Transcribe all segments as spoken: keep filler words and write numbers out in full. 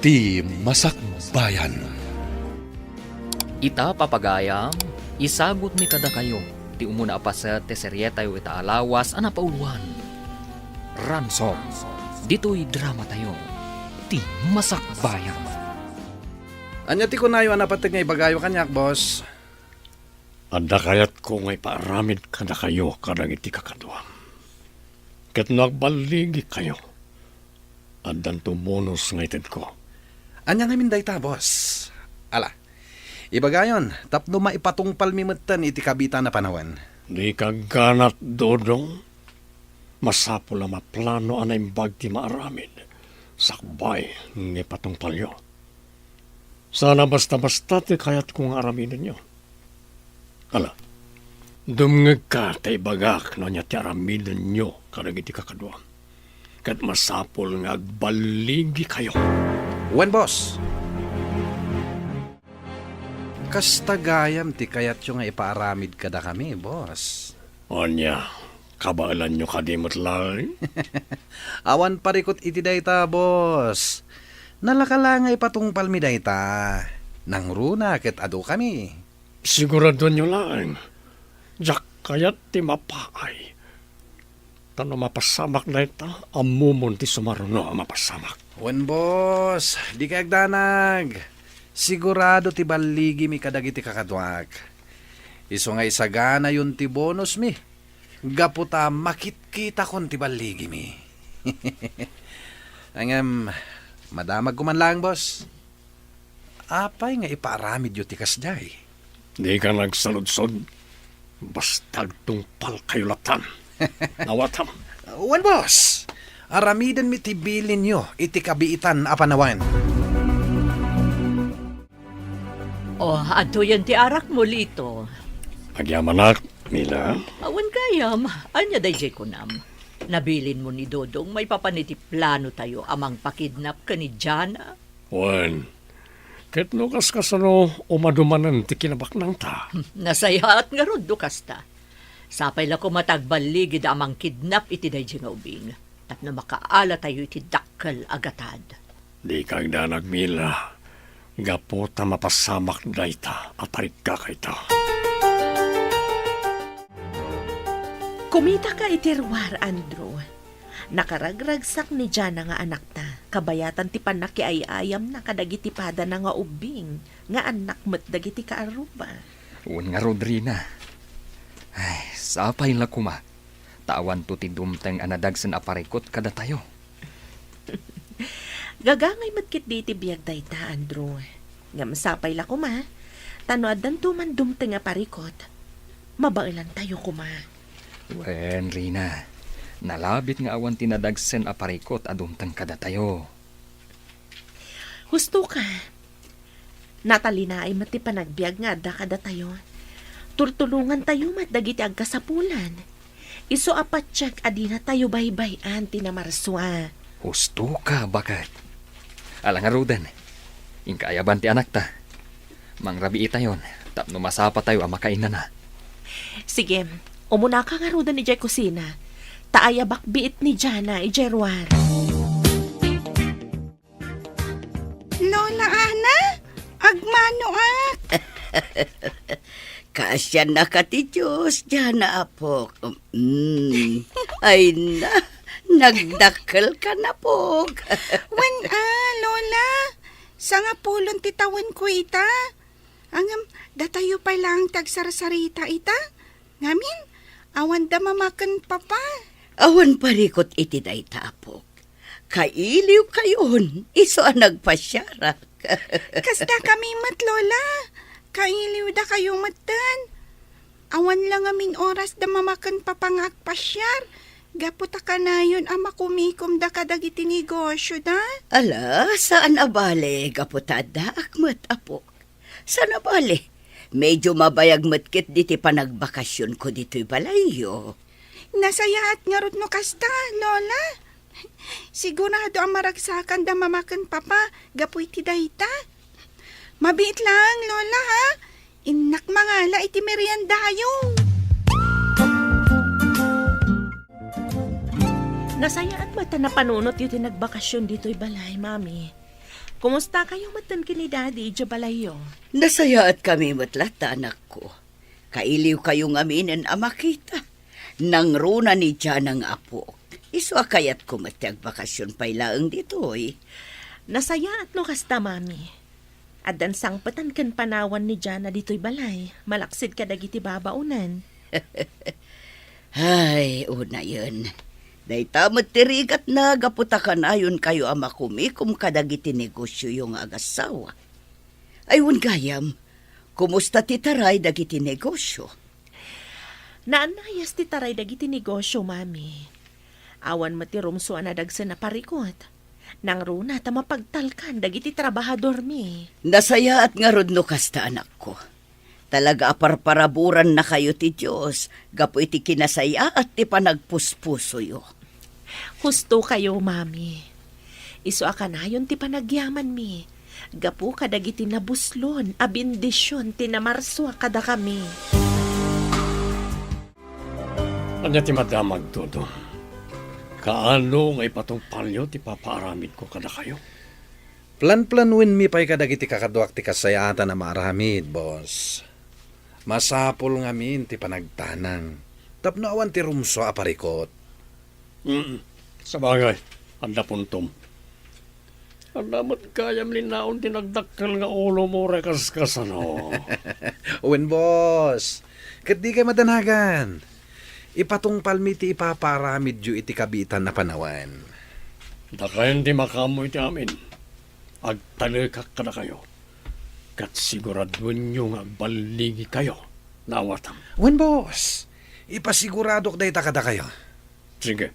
Ti Masakbayan. Ita, papagayam, isagutmi kadakayo ti umuna a paset ti serietayo ita a lawas a napauluan, Ransom. Ditoy dramatayo, Ti Masakbayan. Ania ti kunayo a napateg nga ibagayo kaniak, boss? Adda kayatko nga ipaaramid kadakayo kadagiti kakaduam. Ket no agballigikayo, addanto bonus nga itedko. Ania ngamin dayta, boss? Ala, ibagayon tapno maipatungpalmi metten iti kabiitan a panawen. Dika agganat, Dodong. Masapul a maplano a naimbag ti maaramid sakbay nga ipatungpalyo. Saan a basta-basta ti kayatko nga aramidenyo. Ala, dumngegka ta ibagak no ania ti aramidenyo kadagiti kakaduam. Ket masapul nga agballigikayo. Wen, boss. Kasta gayam ti kayatyo nga ipaaramid kadakami, boss. Ania, kabaelanyo kadi met laeng? Awan parikut iti dayta, boss. Nalaka la nga ipatungpalmi dayta. Nangruna ket adukami. Siguradoanyo laeng, diak kayat ti mapaay. Ta no mapasamak dayta, ammomon ti sumaruno a mapasamak. Wen, boss, dika agdanag. Sigurado ti balligimi kadagiti kakaduak. Isu nga isaganayon ti bonusmi, gapu ta makitkitakon ti balligimi. Ngem, madamagko man laeng, boss. Apay nga ipaaramidyo ti kasdiay? Dika nagsaludsod. Basta agtungpalkayo lattan. Awatam. Wen, boss. Aramidenmi ti bilinyo iti kabiitan a panawen. O, adtoyen ti arakmo, Lito. Agyamanak, Mila. Awan gayam. Ania daydiay kunam? Nabilinmo ni Dodong maipapan iti planotayo a mangpakidnap ken ni Jana? Wen, ket no kaskasano, umadu manen ti kinabaknangta. Nasayaat ngarud no kasta. Sapay la koma ta agballigida a mangkidnap iti daydiay nga ubing, tapno makaalatayo iti dakkel a gatad. Dika agdanag, Mila, gapu ta mapasamak dayta a parikkaka ita. Kumitaka iti ruar, Andrew. Nakaragragsak ni Jana nga anakta, kabayatan ti pannakiay-ayamna kadagiti padana nga ubbing nga annak met dagiti kaarruba. Wen ngarud, Rina. Ay, sapay la koma ta awanto ti dumteng a nadagsen a parikut kadatayo. Gagangay met ketdi iti biag dayta, Andrew. Ngem sapay la koma, ta no addanto man dumteng a parikut, mabaelantayo koma. Wen, Rina, nalabit nga awan ti nadagsen a parikut a dumteng kadatayo. Husto ka. Natalinaay met ti panagbiag nga adda kadatayo. Tultulongantayo met dagiti agkasapulan. Isu a patiek a dinatayo baybay-an ti namarsua. Husto ka, baket. Ala ngaruden, inka ayaban ti anakta. Mangrabiitayon tapno masapatayo a makainnana. Sige, umunaka ngaruden idiay kusina, ta ayabak biit ni Jana idiay ruar. Lola Ana, agmanoak. Kaasiannaka ti Dios, Jana, apok. Mm. Ay na, nagdakkelka, apok. Wen a, Lola, sangapulon ti tawenko ita. Ngem, datayo pay laeng ti agsarsarita ita. Ngamin, awan da mama ken papa. Awan parikut iti dayta, apok. Kailiwkayon, isu a nagpasiarak. Kasdakami met, Lola. Kailiwdakayo metten. Awan la ngamin oras da mama ken papa nga agpasiar, gapu ta kanayon a makumikomda kadagiti negosioda. Ala, saan a bale, gapu ta addaak met, apok. Saan a bale, medio mabayag met ketdi ti panagbakasionko ditoy balayyo. Nasayaat ngarud no kasta, Lola. Sigurado a maragsakanda mama ken papa gapu iti dayta. Mabiit laeng, Lola, ha? Innak mangala iti meriendayo. Nasayaat met ta napanunotyo ti nagbakasion ditoy balay, Mami. Kumustakayo metten ken ni Daddy idiay balayyo? Nasayaatkami met latta, anakko. Kailiwkayo ngaminen a makita. Nangruna ni Jana nga apuek. Isu a kayatko met ti agbakasyon pay laeng ditoy. Nasayaat no kasta, Mami. Addan sangpetan ken panawan ni Jana ditoy balay, malaksid kadagiti babaonan. Ay, unayen. Dayta met ti rigatna gapu ta kanayonkayo a makumikom kadagiti negosioyo nga agassawa. Ay, wen gayam, kumusta ti taray dagiti negosio? Naannayas ti taray dagiti negosio, Mami. Awan met ti rumsua a nadagsen a parikut. Nangruna ta mapagtalkan dagiti trabahadormi. Nasayaat ngarud no kasta, anakko. Talaga a parparaburannakayo ti Dios gapu iti kinasayaat ti panagpuspusoyo. Hustokayo, Mami. Isu a kanayon ti panagyamanmi gapu kadagiti nabuslon a bendision ti namarsua kadakami. Ania ti madamag, Dodong? Kaano nga ipatungpalyo ti papaaramidko kadakayo? Planplanoenmi pay kadagiti kakaduak ti kasayaatan a maaramid, boss. Masapul ngamin ti panagtanang tapno awan ti rumsua a parikut. Mm, sabagay, adda puntom. Adda met gayam linnaon ti nagdakkel nga ulomo, uray kas-, kasano? Wen, boss. Ket dikay madanagan. Ipatungpalmi ti ipapaaramidyo iti kabiitan a panawen. Dakayon ti makaammo iti amin. Agtalekak kadakayo, ket siguraduenyo nga agballigikayo no awatam. Wen, boss. Ipasiguradok dayta kadakayo. Sige,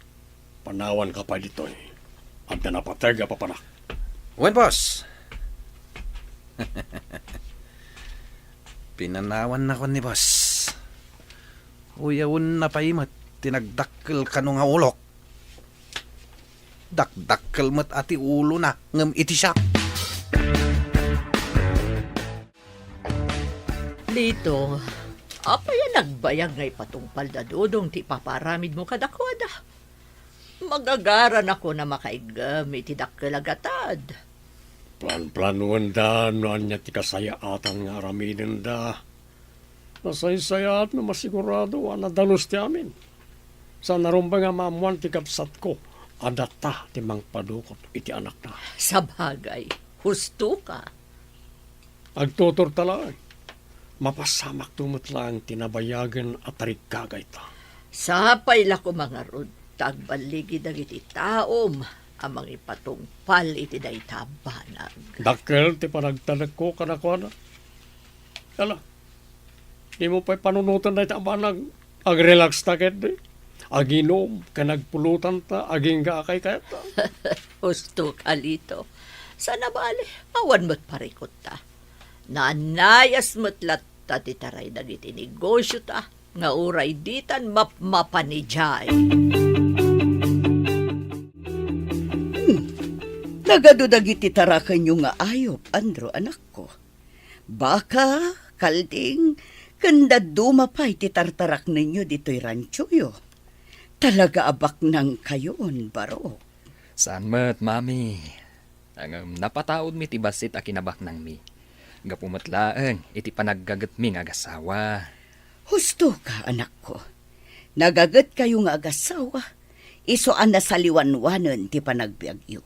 panawanka pay ditoy. Adda napateg a papanak. Wen, boss. Pinanawannakon ni boss. Uyawenna pay met ti nagdakkel kano nga ulok. Dakdakkel met a ti ulona ngem iti siak. Lito, apay a nagbayag nga ipatungpal da Dodong ti ipapaaramidmo kadakuada? Magagaranakon a makaiggem iti dakkel a gatad. Planplanoenda no ania ti kasayaatan nga aramidenda. Nasaysayaat no masigurado a nadalus ti amin. Saan a rumbeng a maammoan ti kabsatko a data ti mangpadukot iti anakna. Sabagay, hustoka. Agtuturta laeng. Mapasamakto met laeng ti nabayagen a tariggagayta. Sapay la koma ngarud ta agballigi dagiti taom a mangipatungpal iti dayta a banag. Dakkel ti panagtalekko kadakuada. Ala, dimo pay panunoten dayta a banag. Agrelax ta ketdi. Aginom ken agpulotanta agingga a kaykayatta. Husto, Kalito. Saan a bale, awan met parikutta. Naannayas met latta ti taray dagiti negosiota nga uray ditan mapmapan idiay. Hmm. Nagadu dagiti tarakenyo nga ayup, Andrew, anakko. Baka, kalding, ken dadduma pay ti tartaraknenyo ditoy ranchoyo. Talaga a baknangkayon, barok. Saan met, Mami. Ngem napataudmi ti bassit a kinabaknangmi. Gapu met laeng iti panaggagetmi nga agasawa. Hustoka, anakko. Nagagetkayo nga agasawa, isu a nasaliwanwanen ti panagbiagyo.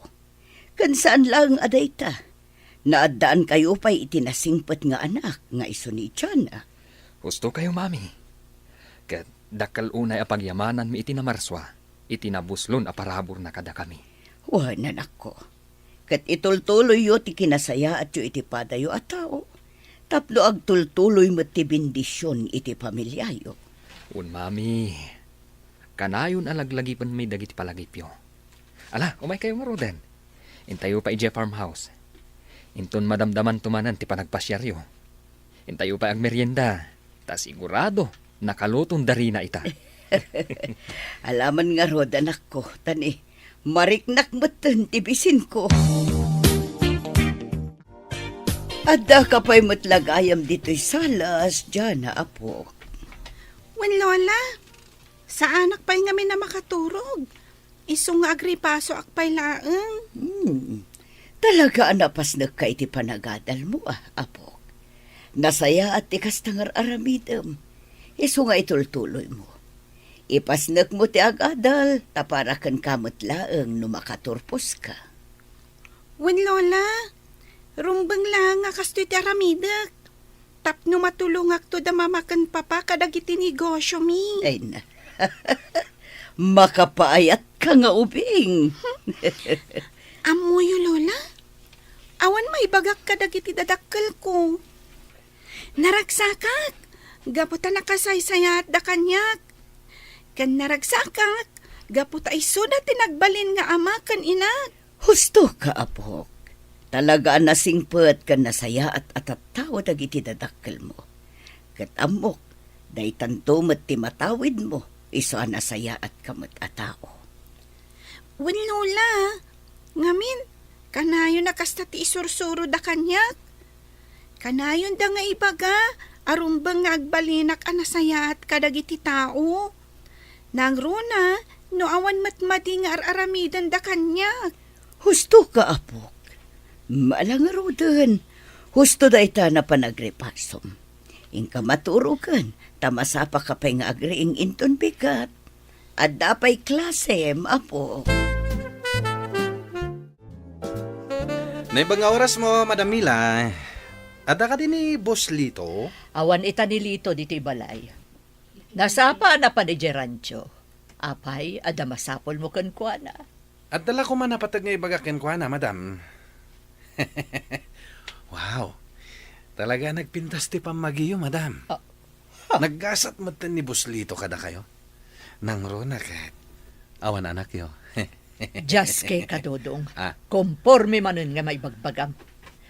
Ken saan laeng a dayta, naaddaankayo pay iti nasingpet nga anak nga isu ni Jana. Hustokayo, Mami. Ket dakkel unay a pagyamananmi iti namarsua, iti nabuslon a paraburna kadakami. Wen, anakko. Ket itultuloyyo ti kinasayaatyo iti padayo a tao, tapno agtultuloy met ti bendision iti familiayo. Wen, Mami. Kanayon a laglagipenmi dagiti palagipyo. Ala, umaykayo ngaruden. Intayo pay idiay farmhouse. Inton madamdamanto manen ti panagpasiaryo. Intayo pay agmerienda. Ta sigurado, nakaluton darina ita. Alaman ngarud, anakko, ta ni, mariknak metten ti bisinko. Addaka pay met la gayam ditoy salas, Jana, apo. Wen, Lola, saanak pay ngamin a makaturog. Isu nga agripasoak pay laeng. Hmm. Talaga a napasnekka iti panagadalmo, a, apok. Nasayaat ti kasta nga ar-aramidem. Isu nga itultuloymo. Ipasnekmo ti agadal, ta para kenka met laeng no makaturposka. Wen, Lola, rumbeng laeng a kastoy ti aramidek. Tapno matulongakto da mama ken papa kadagiti negosyomi. Ay na. Makapaayatka nga ubing. Ammoyo, Lola? Awan maibagak kadagiti dadakkelko. Naragsakak, gapu ta nakasaysayaatda kaniak. Ken naragsakak, gapu ta isuda ti nagbalin nga ama ken inak. Husto ka, apok. Talaga a nasingpet ken nasayaat a tattao dagiti dadakkelmo. Ket ammok, daytanto met ti matawidmo, isu a nasayaatka met a tao. Wen, Lola, ngamin, kanayon a kasta ti isursuroda kaniak. Kanayonda nga ibaga a rumbeng nga agbalinak a nasayaat kadagiti tao. Nangruna, no awan met madi nga ar-aramidenda kaniak. Husto ka, apok. Mala ngaruden, husto dayta a panagripasom. Inka maturogen, ta masapaka pay nga agriing inton bigat. Adda pay klasem, apok. Naimbag nga orasmo, Madam Mila. Adda kadi ni Boss Lito? Awan ita ni Lito ditoy balay. Nasapa a napan idiay rancho. Apay, adda masapulmo kenkuana? Adda la koma napateg nga ibaga kenkuana, madam. Wow! Talaga a nagpintas ti pammagiyo, madam. Ah, ha? Naggasat metten ni Boss Lito kadakayo. Nangruna ket awan anakyo. Diaske ka, Dodong. Ah. Komporme manen nga maibagbagam.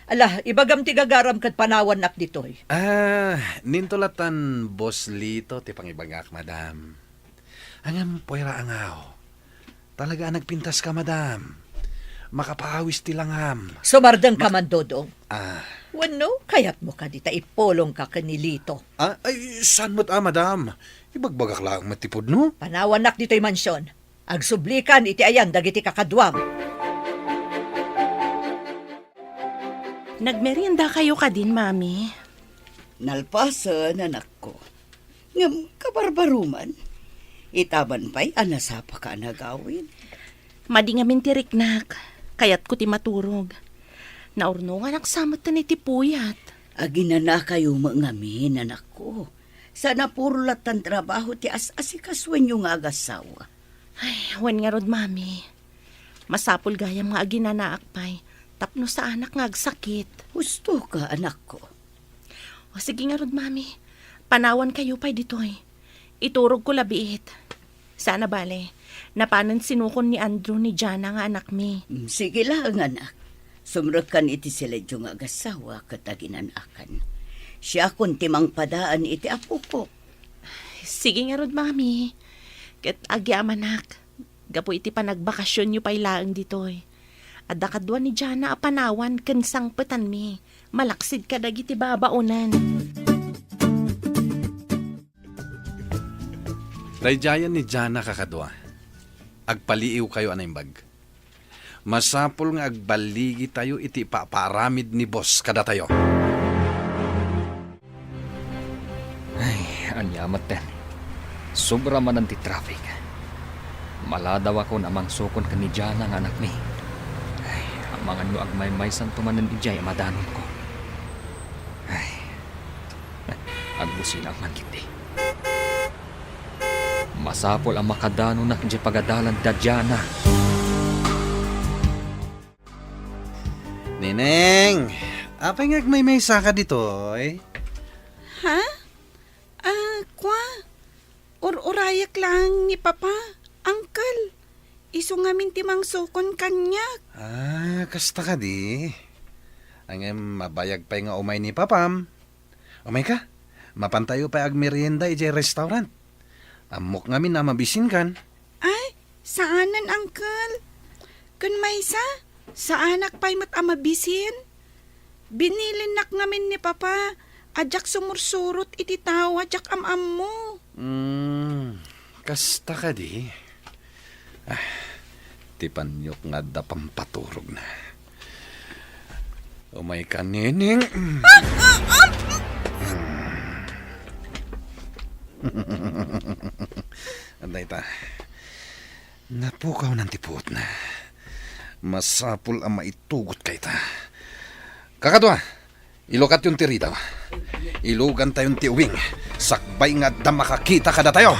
Ala, ibagam ti gagaram ket panawannak ditoy. Ah, ninto latan Boss Lito ti pangibagak, madam. Ngem, puera a ngaw. Talaga a nagpintas ka, madam. Makapaawis ti langam. Sumardeng ka man, Dodong. Ah. Wenno, kayatmo kadi ta ipulongka ken ni Lito? Ah, ay, saan met a, madam? Ibagbagak laeng met ti pudno. Panawannak ditoy mansion. Agsublikan iti ayan dagiti kakaduam. Nagmeriendakayo kadin, Mami? Nalpasen, anakko. Ngem kabarbaruman, itaban pay a nasapaka a nagawid. Madi ngamin ti riknak, kayatko ti maturog. Naurnonganak sa metten iti puyat. Aginanakayo met ngamin, anakko. Saan a puro lattan trabaho ti as-asikasuenyo nga agassawa. Ay, wen ngarud, Mami. Masapul gayam nga aginanaak pay tapno saanak nga agsakit. Husto ka, anakko. O, sige ngarud, Mami. Panawankayo pay ditoy. Iturogko la biit. Saan a bale, napanen sinukon ni Andrew ni Jana nga anakmi. Mm, sige laeng, anak. Sumrekkan iti siledyo nga agassawa ket aginanakan. Siakon ti mangpadaan iti apokok. Sige ngarud, Mami. Ket agyamanak, gapu iti panagbakasionyo pay laeng ditoy. Adda kadua ni Jana a panawan ken sangpetanmi, malaksid kadagiti babaonen. Daydiayen ni Jana, kakadua. Agpaliiwkayo a naimbag. Masapul nga agballigitayo iti ipapaaramid ni boss kadatayo. Ay, ania metten. Sobra manen ti traffic. Maladawakon a mangsukon ken ni Jana nga anakmi. Ay, amangan no agmaymaysanto manen idiay a madanonko. Ay, agbusinak man ketdi. Masapul a makadanonak idiay pagadalan da Jana. Neneng, apay nga agmaymaysaka ditoy? Ha? Ah, kua, ur-urayak laeng ni Papa, Uncle. Isu ngamin ti mangsukon kaniak. Ah, kasta kadi. Ngem mabayag pay nga umay ni Papam. Umayka, mapantayo pay agmerienda idiay restaurant. Ammok ngamin a mabisinkan. Ay, saanen, Uncle. Ken maysa, saanak pay met a mabisin. Binilinnak ngamin ni Papa a diak sumursurot iti tao a diak am-ammo. Hmm, kasta kadi. Ah, ti paniok nga adda pampaturogna. Umayka, Neneng. Dayta. Napukawnan ti puotna. Masapul a maitugotka ita. Kakadua, ilukatyon ti ridaw. Ilugantayon ti uwing. Sakbay nga adda makakita kadatayo.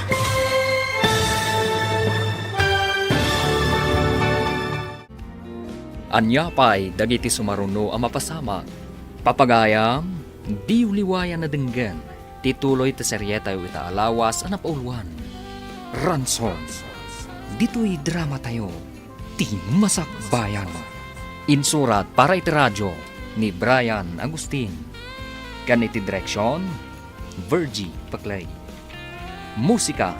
Ania pay dagiti sumaruno a mapasamak? Papagayam, diyo liwayan a denggen ti tuloy ti serietayo ita a lawas a napauluan, Ransom. Ditoy dramatayo, Ti Masakbayan. Insurat para iti radio ni Brian Agustin. Ken iti direksion, Virgie Paclay. Musika,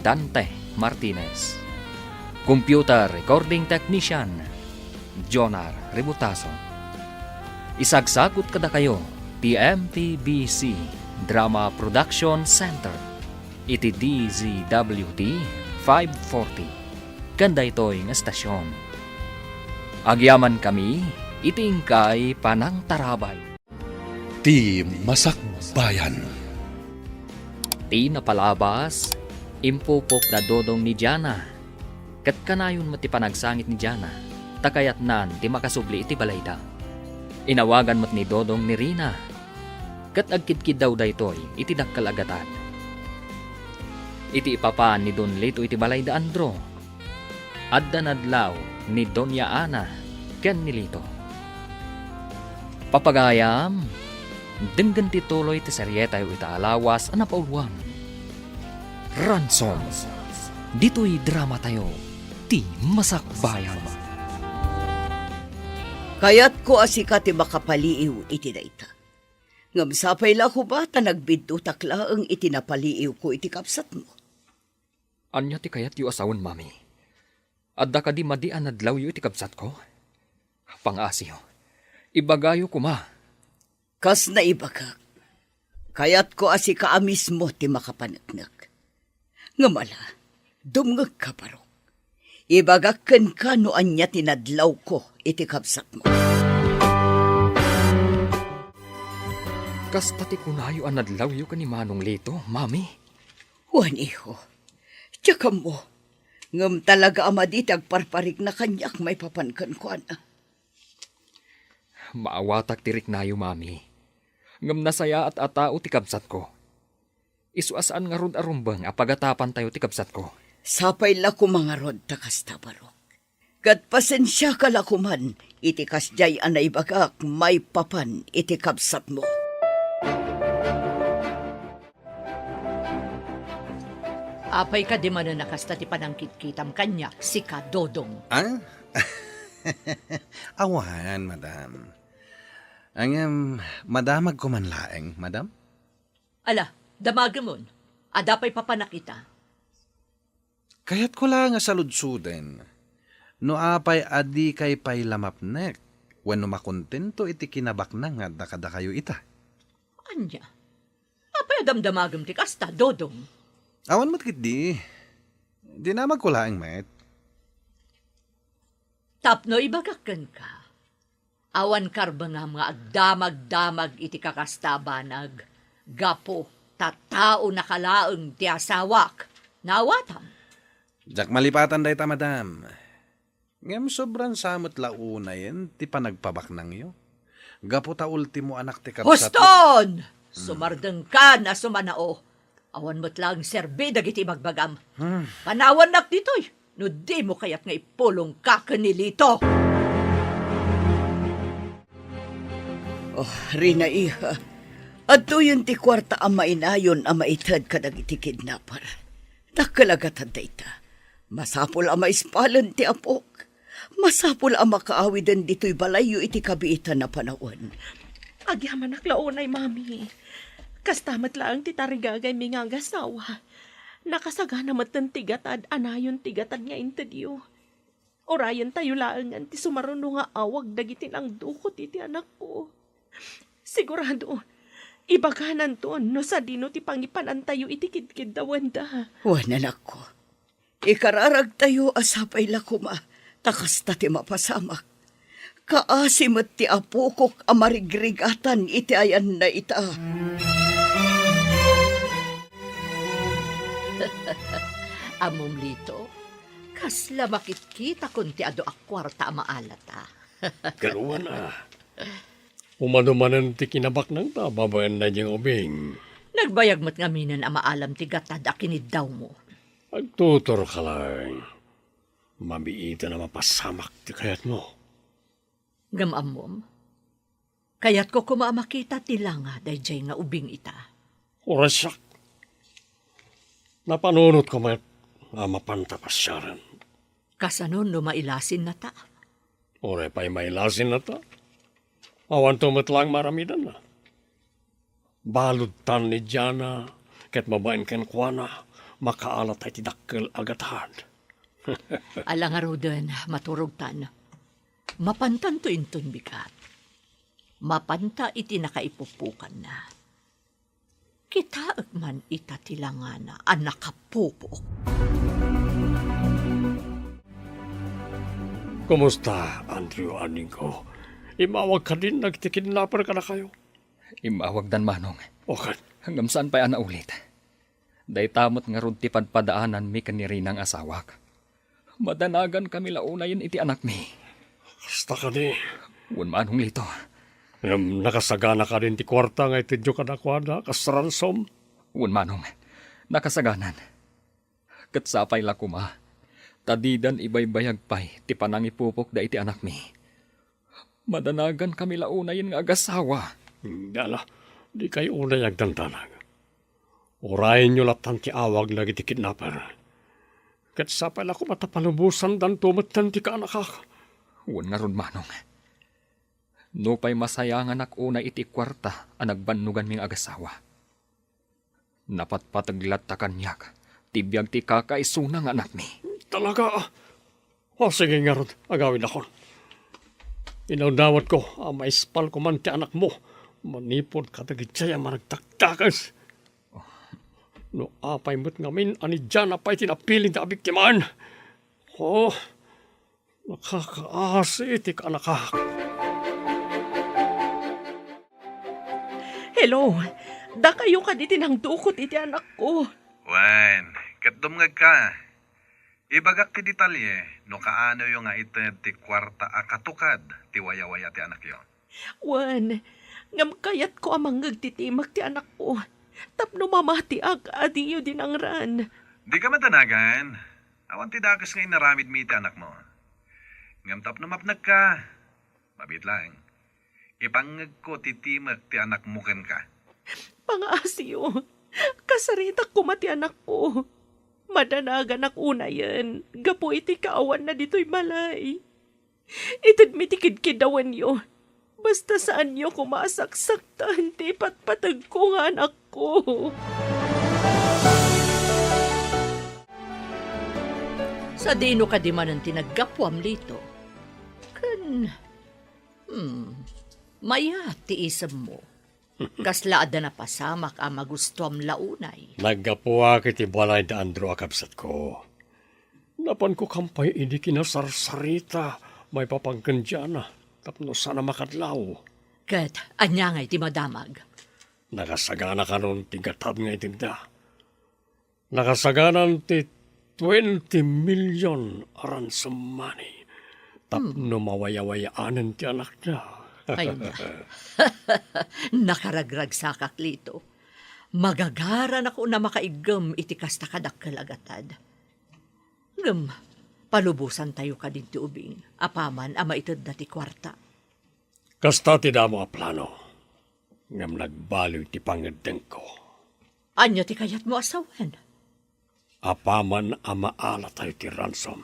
Dante Martinez. Computer recording technician, Jonar Ributaso. Isagsagut kadakayo ti M P B C Drama Production Center iti D Z W T five forty ken daytoy nga estasion. Agyamankami iti inkay panangtarabay. Ti Masakbayan. Ti napalabas, impupok da Dodong ni Diana. Ket kanayon met ti panagsangit ni Diana, ta kayatnan ti makasubli iti balayda. Inawagan met ni Dodong ni Rina, ket agkidkiddaw daytoy iti dakkel a gatad. Iti ipapan ni Don Lito iti balayda Andro, adda nadlaw ni Doña Ana ken ni Lito. Papagayam, denggen ti tuloy ti serietayo ita a lawas a napauluan, Ransom. Ditoy dramatayo, Ti Masakbayan. Kayatko a sika ti makapaliiw iti dayta. Ngem sapay la koma ta nagbiddutak laeng iti napaliiwko iti kabsatmo. Ania ti kayatyo a sawen, Mami? Adda kadi madi a nadlawyo iti kabsatko? Pangngasiyo, ibagayo koma. Kas naibagak, kayatko a sika a mismo ti makapaneknek. Ngem ala, dumngegka, Barok. Ibagak kenka no ania ti nadlawko iti kabsatmo. Kasta ti kunayo a nadlawyo ken ni Manong Lito, Mami? Wen, iho. Diak ammo. Ngem talaga a madi ti agparparikna kaniak maipapan kenkuana. Maawatak ti riknayo, Mami. Ngem nasayaat a tao ti kabsatko. Isu a saan ngarud a rumbeng a pagatapantayo ti kabsatko. Sapay la koma ngarud ta kasta, Barok. Ket pasensiaka la koman iti kasdiay a naibagak maipapan iti kabsatmo. Apay kadi manen a kasta ti panangkitkitam kaniak, sika, Dodong? Ah? Awan, madam. Ngem, madamagko man laeng, madam? Ala, damagemon. Adda pay papanak ita? Kayatko la nga saludsoden no apay a dikay pay la mapnek wenno makontento iti kinabaknang nga adda kadakayo ita. Ania? Apay a damdamagem ti kasta, Dodong? Awan met ketdi. Dinamagko laeng met. Tapno ibagak kenka, awan karbengam nga agdamagdamag iti kakasta a banag, gapu ta taonaka laeng ti asawak. Naawatam? Diak malipatan dayta, madam. Ngem sobran sa met la unayen ti panagpabaknangyo. Gapu ta ultimo anak ti kabsat. Huston! Hmm. Sumardengkan a sumanao. Awan met laeng serbi dagiti ibagbagam. Hmm. Panawannak ditoy no dimo kayat nga ipulongka ken ni Lito. Oh, Rina, iha, adtoyen ti kuarta a mainayon a maited kadagiti kidnapper. Dakkel a gatad dayta. Masapul a maispalen ti apok. Masapul a makaawiden ditoy balayyo iti kabiitan a panawen. Agyamanak la unay, Mami. Kasta met laeng ti tarigagaymi nga agasawa. Nakasagana metten ti gatad a nayon ti gatad nga intedyo. Urayentayo laengen ti sumaruno nga awag dagiti nangdukot iti anakko. Sigurado, ibagananton no sadino ti pangipanantayo iti kidkiddawenda. Wen, anakko, ikararagtayo a sapay la koma ta kasta ti mapasamak. Kaasi met ti apokok a marigrigatan iti ayanna ita. Ammom, Lito, kasla makitkitakon ti adu a kuarta a maalata. Garuan a. Umano manen ti kinabaknangta babaen daydiay nga ubing. Nagbayag met ngaminen a maalam ti gatad a kiniddawmo. Agtuturka laeng. Mamiitan a mapasamak ti kayatmo. Ngem ammom, kayatko koma a makita ti langa daydiay nga ubing ita. Uray siak. Napanunotko met a mapanta pasiaren. Kasano no mailasinnata? Uray pay mailasinnata. Awanto met laeng maaramidanna. Baludtan ni Diana, ket mabain kenkuana, makaalatay ti dakkel a gatad. Ala ngaruden, maturogtan. Mapantanto inton bigat. Mapanta iti nakaipupokanna. Kitaek man ita ti langana a nakapupok. Kumusta, Andrew, aningko? Immawag kadin dagiti kidnapper kadakayo? Immawagdan, Manong. O ket? Ngem saan pay a naulit. Dayta met ngarud ti padpadaananmi ken ni Rinang asawak. Madanagankami la unayen iti anakmi. Kasta kadi? Wen, Manong Lito. Ngem nakasagana kadin ti kuarta nga itedyo kadakuada kas ransom? Wen, Manong. Nakasaganan. Ket sapay la koma, ta didan ibaybayag pay ti panangipupokda iti anakmi. Madanagankami la unayen nga agasawa. Ala, dikay unay agdandanag. Urayenyo lattan ti awag dagiti kidnapper. Ket sapay la koma ta palubosandanto metten ti kaanakak. Wen ngarud, Manong. Nupay masayanganak unay iti kuarta a nagbannoganmi nga agasawa, napatpateg latta kaniak ti biag ti kakaisuna nga anakmi. Talaga? O, sige ngarud, agawidakon. Inawnawatko a maispal koman ti anakmo manipud kadagiti a managdakdakes. No apay met ngamin a ni Diana pay ti napili nga abiktimaan. O, nakakaasi ti kaanakak. Hello, dakayo kadi ti nangdukot iti anakko. Wen, ket dumngegka. Ibagak ti detalye no kaanoyo nga ited ti kuarta a katukad ti wayawaya ti anakyo. Wen, ngem kayatko a mangngeg ti timek ti anakko tapno mamatiak a diyo dinangran. Dika madanagan. Awan ti dakes nga inaramidmi iti anakmo. Ngem tapno mapnekka, mabiit laeng. Ipangngegko ti timek ti anakmo kenka. Pangaasiyo, kasaritak koma ti anakko. Madanaganak unayen gapu iti kaawanna ditoy balay. Itedmi ti kidkiddawenyo. Basta saanyo koma a saksaktan ti ipatpategko nga anakko. Sadino kadi manen ti naggapuam, Lito? Ken, hmm, mayat ti isemmo. Kasla adda napasamak a magustuam la unay. Naggapuak iti balay da Andrew a kabsatko. Napanko kampay idi kinasarsarita maipapan ken Diana tapno saan a makadlaw. Ket ania ngay ti madamag? Nakasagana kanon ti gatad nga itedda. Nakasaganan ti twenty million a ransom money tapno mawayawayaanen ti anakna. Ay na. Nakaragragsakak, Lito. Magagaranak a makaiggem iti kasta kadakkel a gatad. Ngem, palubosantayo kadin ti ubing, apaman a maitedda ti kuarta. Kasta ti damo a plano, ngem nagbaliw ti pangngeddengko. Ania ti kayatmo a sawen? Apaman a maalatayo ti ransom,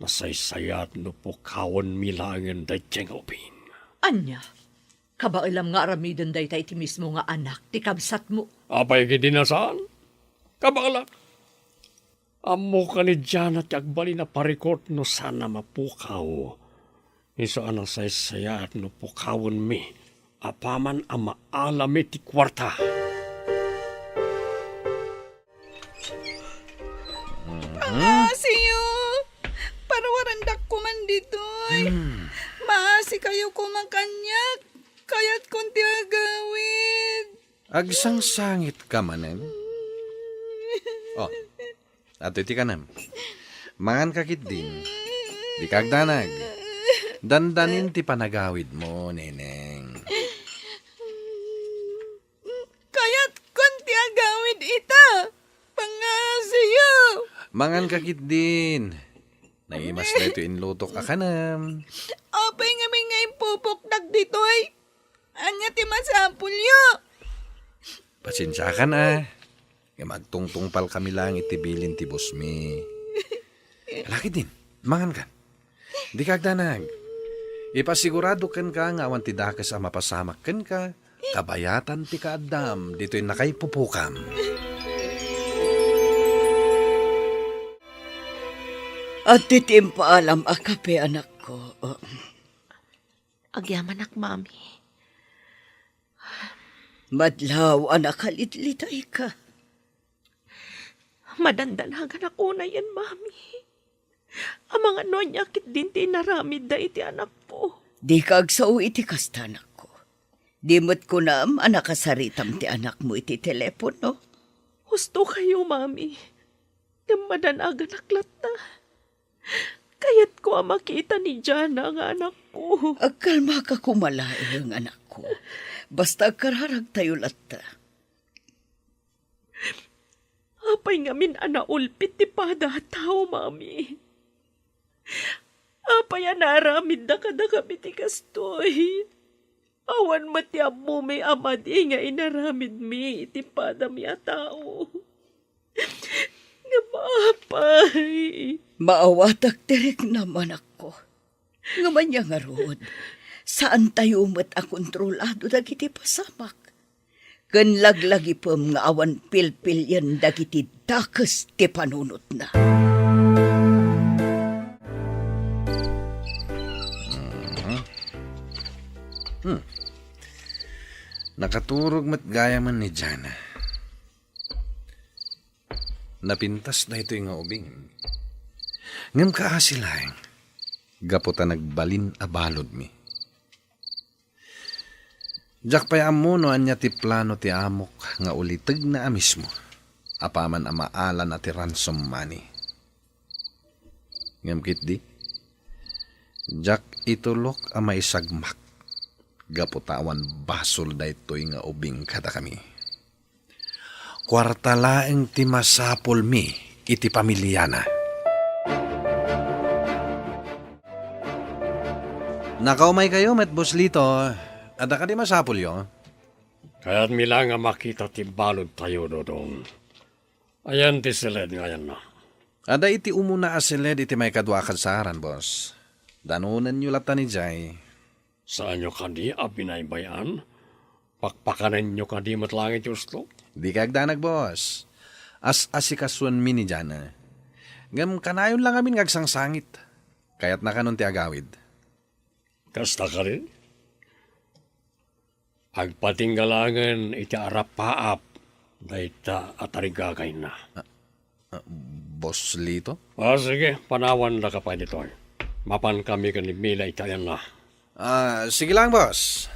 nasaysayaat no pukawenmi laengen daydiay nga ubing. Ania? Kabaelam nga aramiden dayta iti mismo nga anak ti kabsatmo? Apay kadi a saan? Kabaelak. Ammok a ni Diana ti agbalin a parikut no saan a mapukaw. Isu a nasaysayaat no pukawenmi apaman a maalami ti kuarta. Pangasiyo! Parwarandak koman ditoy. Hmm. Sikayo koma kaniak, kayatkon ti agawid. Agsangsangitka manen? Oh, adtoy ti kanem. Manganka ketdin. Dika agdanag. Dandanin ti panagawidmo, Neneng. Kayatkon ti agawid ita. Pangngaasim. Manganka ketdin. Naimas daytoy inlutok a kanem. Apay ngamin nga impupoktak ditoy? Ania ti masapulyo? Pasensiakan a. Ngem agtungtungpalkami laeng iti bilin ti bosmi. Ala ketdin, mangankan. Dika agdanag. Ipasigurado kenka nga awan ti dakes a mapasamak kenka, kabayatan ti kaaddam ditoy nakaipupokam. Adtoy ti impaalam a kape, anakko. Agyamanak, Mami. Madlaw a nakalitlitayka. Madandanaganak unayen, Mami. Amangan no ania ketdin ti inaramidda iti anakko. Dika agsao iti kasta, anakko. Di met kunam a nakasaritam ti anakmo iti telepono? Husto kayo, Mami. Ngem madanaganak latta. Kayatko a makita ni Jana nga anakko. Agkalmaka koma laeng, anakko. Basta agkararagtayo latta. Apay ngamin a naulpit ti pada a tao, Mami? Apay a naaramidda kadakami ti kastoy? Awan met ti ammomi a madi nga inaramidmi iti padami a tao. Ngem apay? Maawatak ti riknam, anakko. Ngem ania ngarud, saantayo met a kontrolado dagiti pasamak. Ken laglagipem nga awan pilpilien dagiti dakes ti panunotna. Mhm. Hmm. Nakaturog met gayamen ni Jana. Napintas daytoy nga ubing. Ngem kaasi laeng, gapu ta nagbalin a baludmi. Diak pay ammo no ania ti plano ti amok nga ulitegna a mismo, apaman a maalana ti ransom money. Ngem ketdi, diak itulok a maisagmak, gapu ta awan basol daytoy nga ubing kadakami. Kuarta laeng ti masapulmi iti pamiliana. Nakaumaykayo met, Boss Lito. Adda kadi masapulyo? Kayatmi la nga makita ti baludtayo, Dodong. Ayan ti siled nga ayanna. Adda iti umuna a siled iti maikadua a kadsaaran, boss. Danonenyo latta ni Jay. Saanyo kadi a binaybay-an? Pakpakanenyo kadi met laeng iti usto? Dika agdanag, boss. As-asikasuenmi ni Jana. Ngem kanayon lang amin nga agsangsangit. Kayatna kanon ti agawid. Kasta kadi? Agpatingga laengen iti arapaap dayta a tarigagayna. Ah, ah, Boss Lito? Ah, sige, panawandaka pay ditoy. Mapankami ken ni Mila iti ayanna. Ah, sige lang, boss.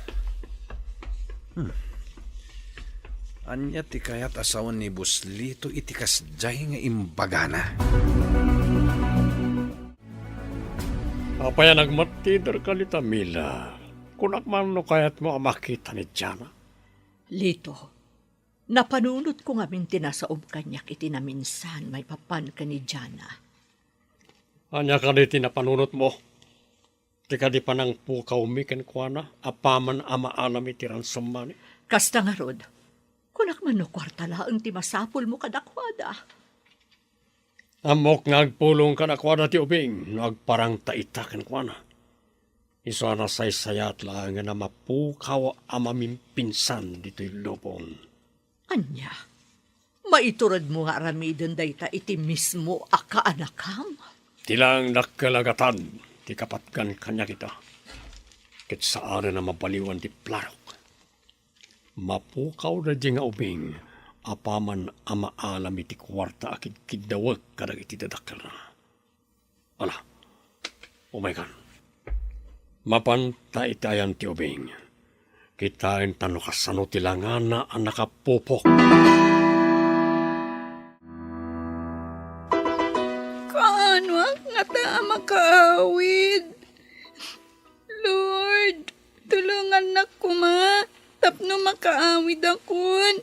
Hmm. Ania ti kayat a sawen ni Boss Lito iti kasdiay nga imbagana? Apay a nagmattiderka dita, Mila? Kunak man no kayatmo a makita ni Jana. Lito, napanunotko ngamin ti nasaom kaniak iti naminsan maipapan ken ni Jana. Ania kadi ti napanunotmo? Ti kadi panangpukawmi kenkuana apaman a maalami ti ransom money? Kasta ngarud, kunak man no kuarta laeng ti masapulmo kadakuada. Ammok nga agpulong kadakuada ti ubing no agparangta ita kenkuana. Isu a nasaysayat laengen a mapukaw a mamimpinsan ditoy lubong. Ania? Maituredmo nga aramiden dayta iti mismo a kaanakam? Ti laeng dakkel a gatad ti kapatgan kaniak ita. Ket saanen a mabaliwan ti planok. Mapukaw daydiay nga ubing apaman a maalami ti kuarta a kidkiddawek kadagiti dadakkelna. Ala, umaykan. Mapanta iti ayan ti ubing. Kitaen ta no kasano ti langana a nakapupok. Kaanoak ngata a makaawid? Lord, tulongannak koma tapno makaawidakon.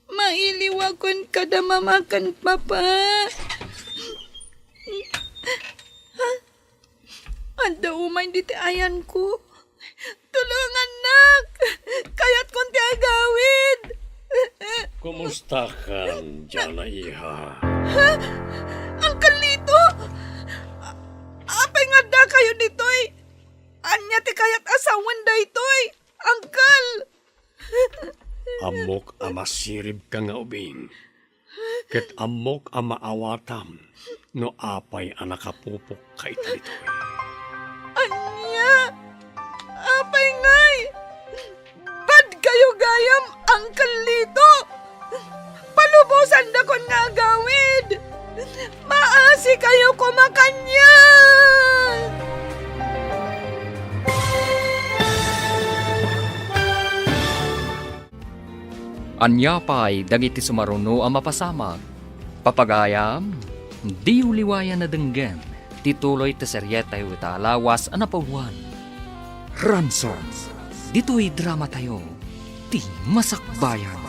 Mailiwakon kada mama ken papa. Adda umay ditoy ayanko. Tulongannak! Kayatkon ti agawid! Kumustakan, Jana, iha? Ha? Uncle Lito! A-, apay nga addakayo ditoy? Ania ti kayat a sawen daytoy, Uncle? Ammok a masiribka nga ubing, ket ammok a maawatam no apay a nakapupokka ita ditoy. Ania? Apay ngay? Badkayo gayam, Uncle Lito! Palubosandakon nga agawid! Maasikayo koma kaniak! Ania pay dagiti sumaruno a mapasamak? Papagayam, diyo liwayan a denggen ti tuloy ti serietayo ita a lawas a napawwan. Ransom, ditoy dramatayo, ti Masakbayan.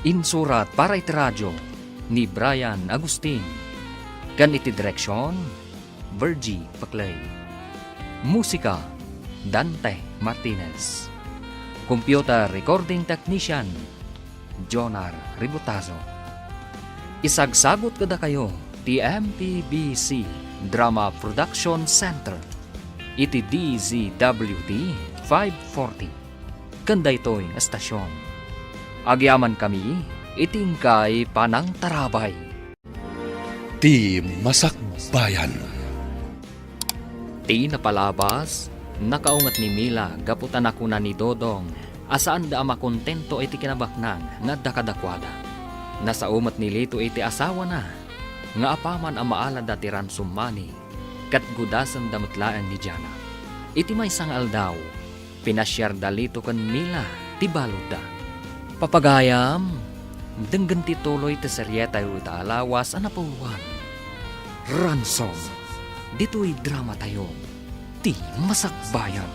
Insurat para iti radio ni Brian Agustin, ken iti direksion, Virgie Paclay. Musika, Dante Martinez. Computer recording technician, Jonar Ributazo. Isagsagut kadakayo ti M P B C Drama Production Center iti D Z W T five forty. Ken daytoy nga estasion, agyamankami iti inkay panangtarabay. Ti Masakbayan. Ti napalabas, nakaunget ni Mila gapu ta nakuna ni Dodong a saanda a makontento iti kinabaknang nga adda kadakuada. Nasao met ni Lito iti asawana nga apaman a maalada ti ransom money, ket gudasenda met laeng ni Jana. Iti maysa nga aldaw, pinasiarda Lito ken Mila ti baludda. Papagayam, denggen ti tuloy ti serietayo ita a lawas a napawwan. Ransom, ditoy dramatayo, ti Masakbayan.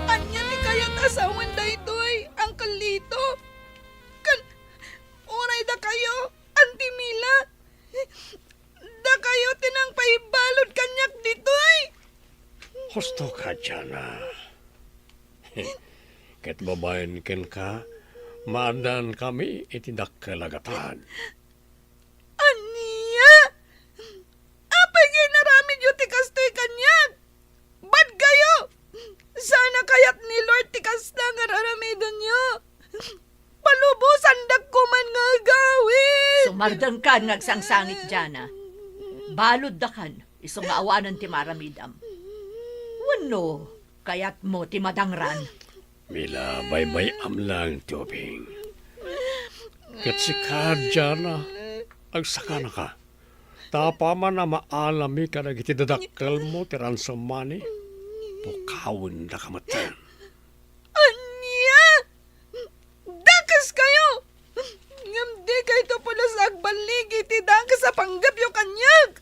Ania ti kayat a sawen daytoy, Uncle Lito? Ken uray dakayo, Auntie Mila? Dakayo ti nangpaibalud kaniak ditoy. Husto ka, Jana. Ket babaen kenka, maaddankami iti dakkel a gatad. Ania? Apay nga inaramidyo ti kastoy kaniak? Badkayo! Saan a kayat ni Lord ti kasta nga aramidenyo? Palubosandak koman nga agawid! Sumardengkan nga agsangsangit, Jana. Baluddakan, isu nga awanen ti maaramidam. Wenno, kayatmo ti madangran? Mila, baybay-am laeng ti ubing. Ket sika, Jana, agsakanaka. Ta apaman a maalami kadagiti dadakkelmo ti ransom money, pukawendaka metten. Ania? Dakeskayo! Ngem dikayto pulos agballigi iti dakes a panggepyo kaniak!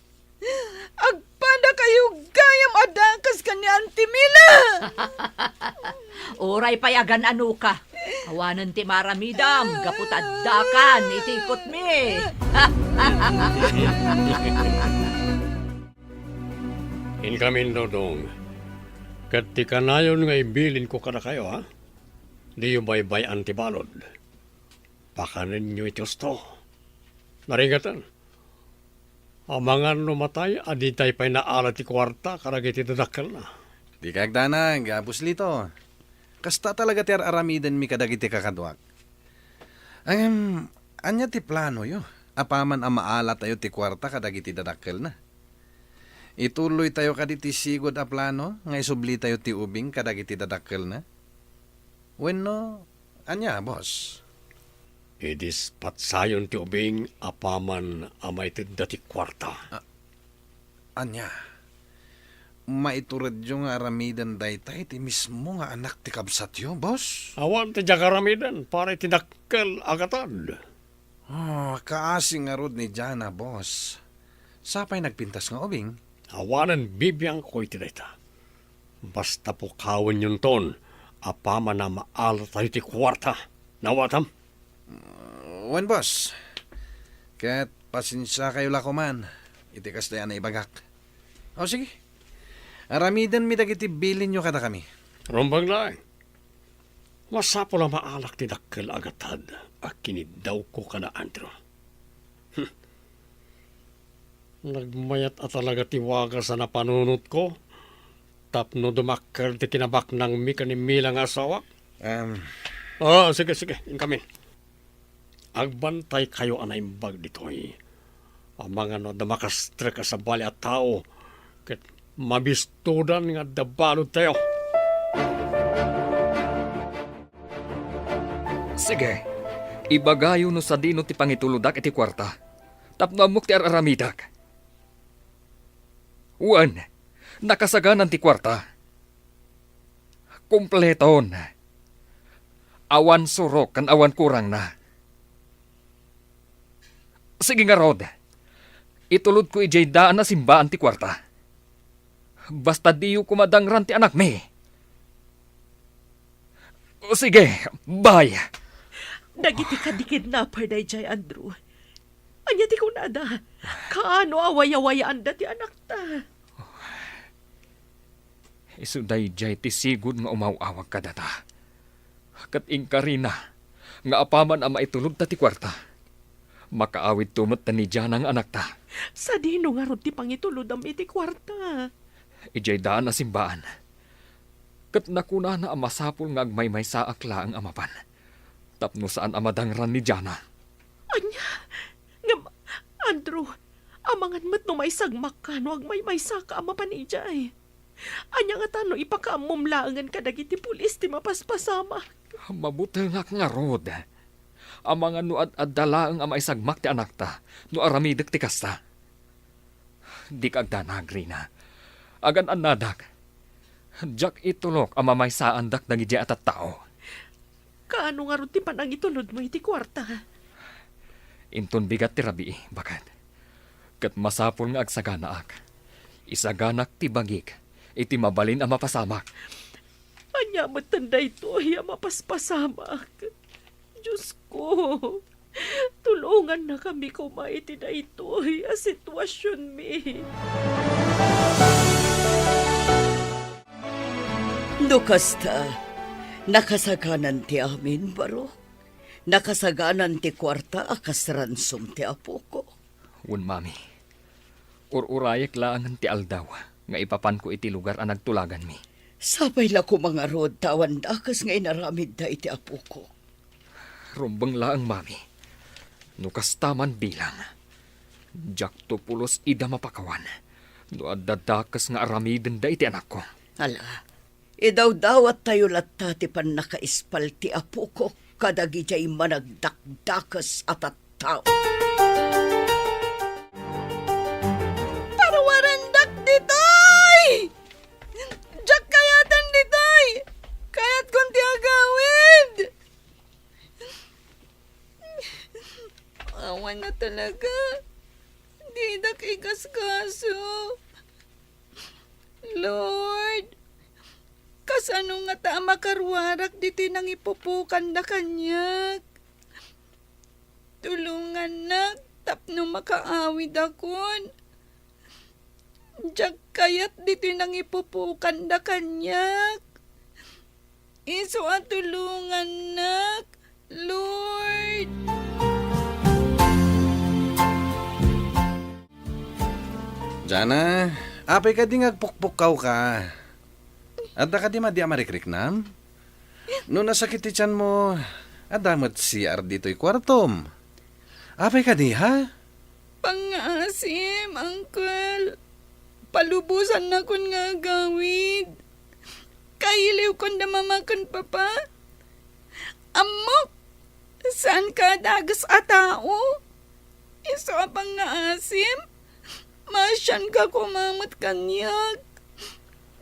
Agpadakayo gayam a dakes ken ni Auntie Mila! Uray pay agan-anoka, awanen ti maaramidam gapu ta addakan iti ikutmi. Inkamin, Dodong, ket ti kanayon nga ibilinko kadakayo, ha? Diyo baybay-an ti balud. Pakanenyo iti husto. Naringatan, amangan no matay a ditay pay naala ti kuarta kadagiti dadakkelna. Dika agdanag, Apus Lito. Kasta talaga ti ar-aramidenmi kadagiti kakaduak. Ngem, ania ti planoyo? Apaman a maalatayo ti kuarta kadagiti dadakkelna. Ituloytayo kadi ti sigud a plano nga isublitayo ti ubing kadagiti dadakkelna? Wenno, ania, boss? Idispatsayon ti ubing apaman a maitedda ti kuarta. A-, ania? maituredyo nga aramiden dayta iti mismo nga anak ti kabsatyo, boss? Awan ti diak aramiden para iti dakkel a gatad. Ah, kaasi ngarud ni Jana, boss. Sapay nagpintas nga ubing? Awanen bibiangko iti dayta. Basta pukawenyonton, apaman a maalatayo ti kuarta. Nawatam? Wen, boss. Ket pasensiakayo la koman iti kasdiay a naibagak. O, sige. Aramidenmi dagiti bilinyo kadakami. Rumbeng laeng. Masapul a maalak ti dakkel a gatad a kiniddawko kada Andrew. Hmm. Nagmayat a talaga ti wagas a napanunotko tapno dumakkel ti kinabaknangmi ken ni Mila nga asawak. Em. Ah, sige, sige, inkami. Agbantaykayo a naimbag ditoy. Amangan no adda makastrek a sabali a tao, ket mabistodan nga adda baludtayo. Sige, ibagayo no sadino ti pangitulodak iti kuarta, tapno ammok ti ar-aramidek. Wen, nakasaganan ti kuarta. Kompleton. Awan surok ken awan kurangna. Sige ngarud, itulodko idiay daan a simbaan ti kuarta. Basta diyo koma dangran ti anakmi. O, sige, bay. Dagiti kadi kidnapper daydiay, Andrew. Ania ti kunada? Kaano a wayawayaanda ti anakta? Isu daydiay ti sigud nga umaw-awag kadata. Ket inkarina nga apaman a maitulodta ti kuarta, makaawidto met ni Jana nga anakta. Sadino ngarud ti pangitulodam iti kuarta? Idiay daan a simbaan. Ket nakunana a masapul nga agmaymaysaak laeng a mapan, tapno saan a madangran ni Jana. Ania? Ngem, Andrew, amangan met no maisagmakka no agmaymaysaka a mapan idiay. Ania ngata no ipakaammom laengen kadagiti pulis ti mapaspasamak? Mabutengak ngarud. Amangan no ad-adda laeng a maisagmak ti anakta no aramidek ti kasta. Dika agdanag, Rina. Agan-annadak. Diak itulok a mamaysaandak dagidiay a tattao. Kaano ngarud ti panangitulodmo iti kuarta? Inton bigat ti rabii, baket. Ket masapul nga agsaganaak. Isaganak ti bagik iti mabalin a mapasamak. Ania metten daytoy a mapaspasamak? Diosko, tulongannakami koma iti daytoy a situasionmi. No kasta, nakasaganan ti amin, barok. Nakasaganan ti kuarta a kas ransom ti apoko. Wen, Mami. Ur-urayek laengen ti aldaw nga ipapanko iti lugar a nagtulaganmi. Sapay la koma ngarud ta awan dakes nga inaramidda iti apokok. Rumbeng laeng, Mami. No kasta man bilang, diakto pulos ida mapakawan no adda dakes nga aramidenda iti anakko. Ala, idawdawattayo latta ti pannakaispal ti apokok kadagidiay managdakdakes a tattao. Paruarendak ditoy! Diak kayaten ditoy! Kayatkon ti agawid! Awan a talaga. Didak igaskaso. Lord, kasano ngata a makaruarak ditoy nangipupokanda kaniak? Tulongannak tapno makaawidakon. Diak kayat ditoy nangipupokanda kaniak. Isu a tulongannak, Lord. Jana, apay kadi nga agpukpukkawka? Adda kadi madi a marikriknam? No nasakit ti tianmo, adda met C R ditoy kuartom. Apay kadi, ha? Pangngaasim, Uncle. Palubosannakon nga agawid. Kailiwkon da Mama ken Papa. Ammok, saanka a dagus a tao. Isu a pangngaasim, maasianka koma met kaniak.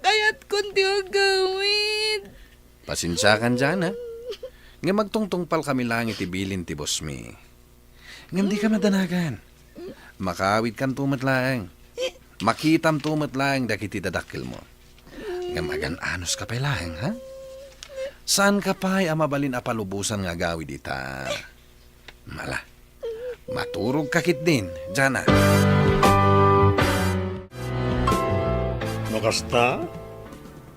kayatkon ti agawid. Pasensiakan, Jana. Ngem agtungtungpalkami laeng iti bilin ti bossmi. Ngem dika madanagan. Makaawidkanto met laeng. Makitamto met laeng dagiti dadakkelmo. Ngem agan-anuska pay laeng, ha? Saanka pay a mabalin a palubosan nga agawid ita. Ala, maturogka ketdin, Jana. No kasta,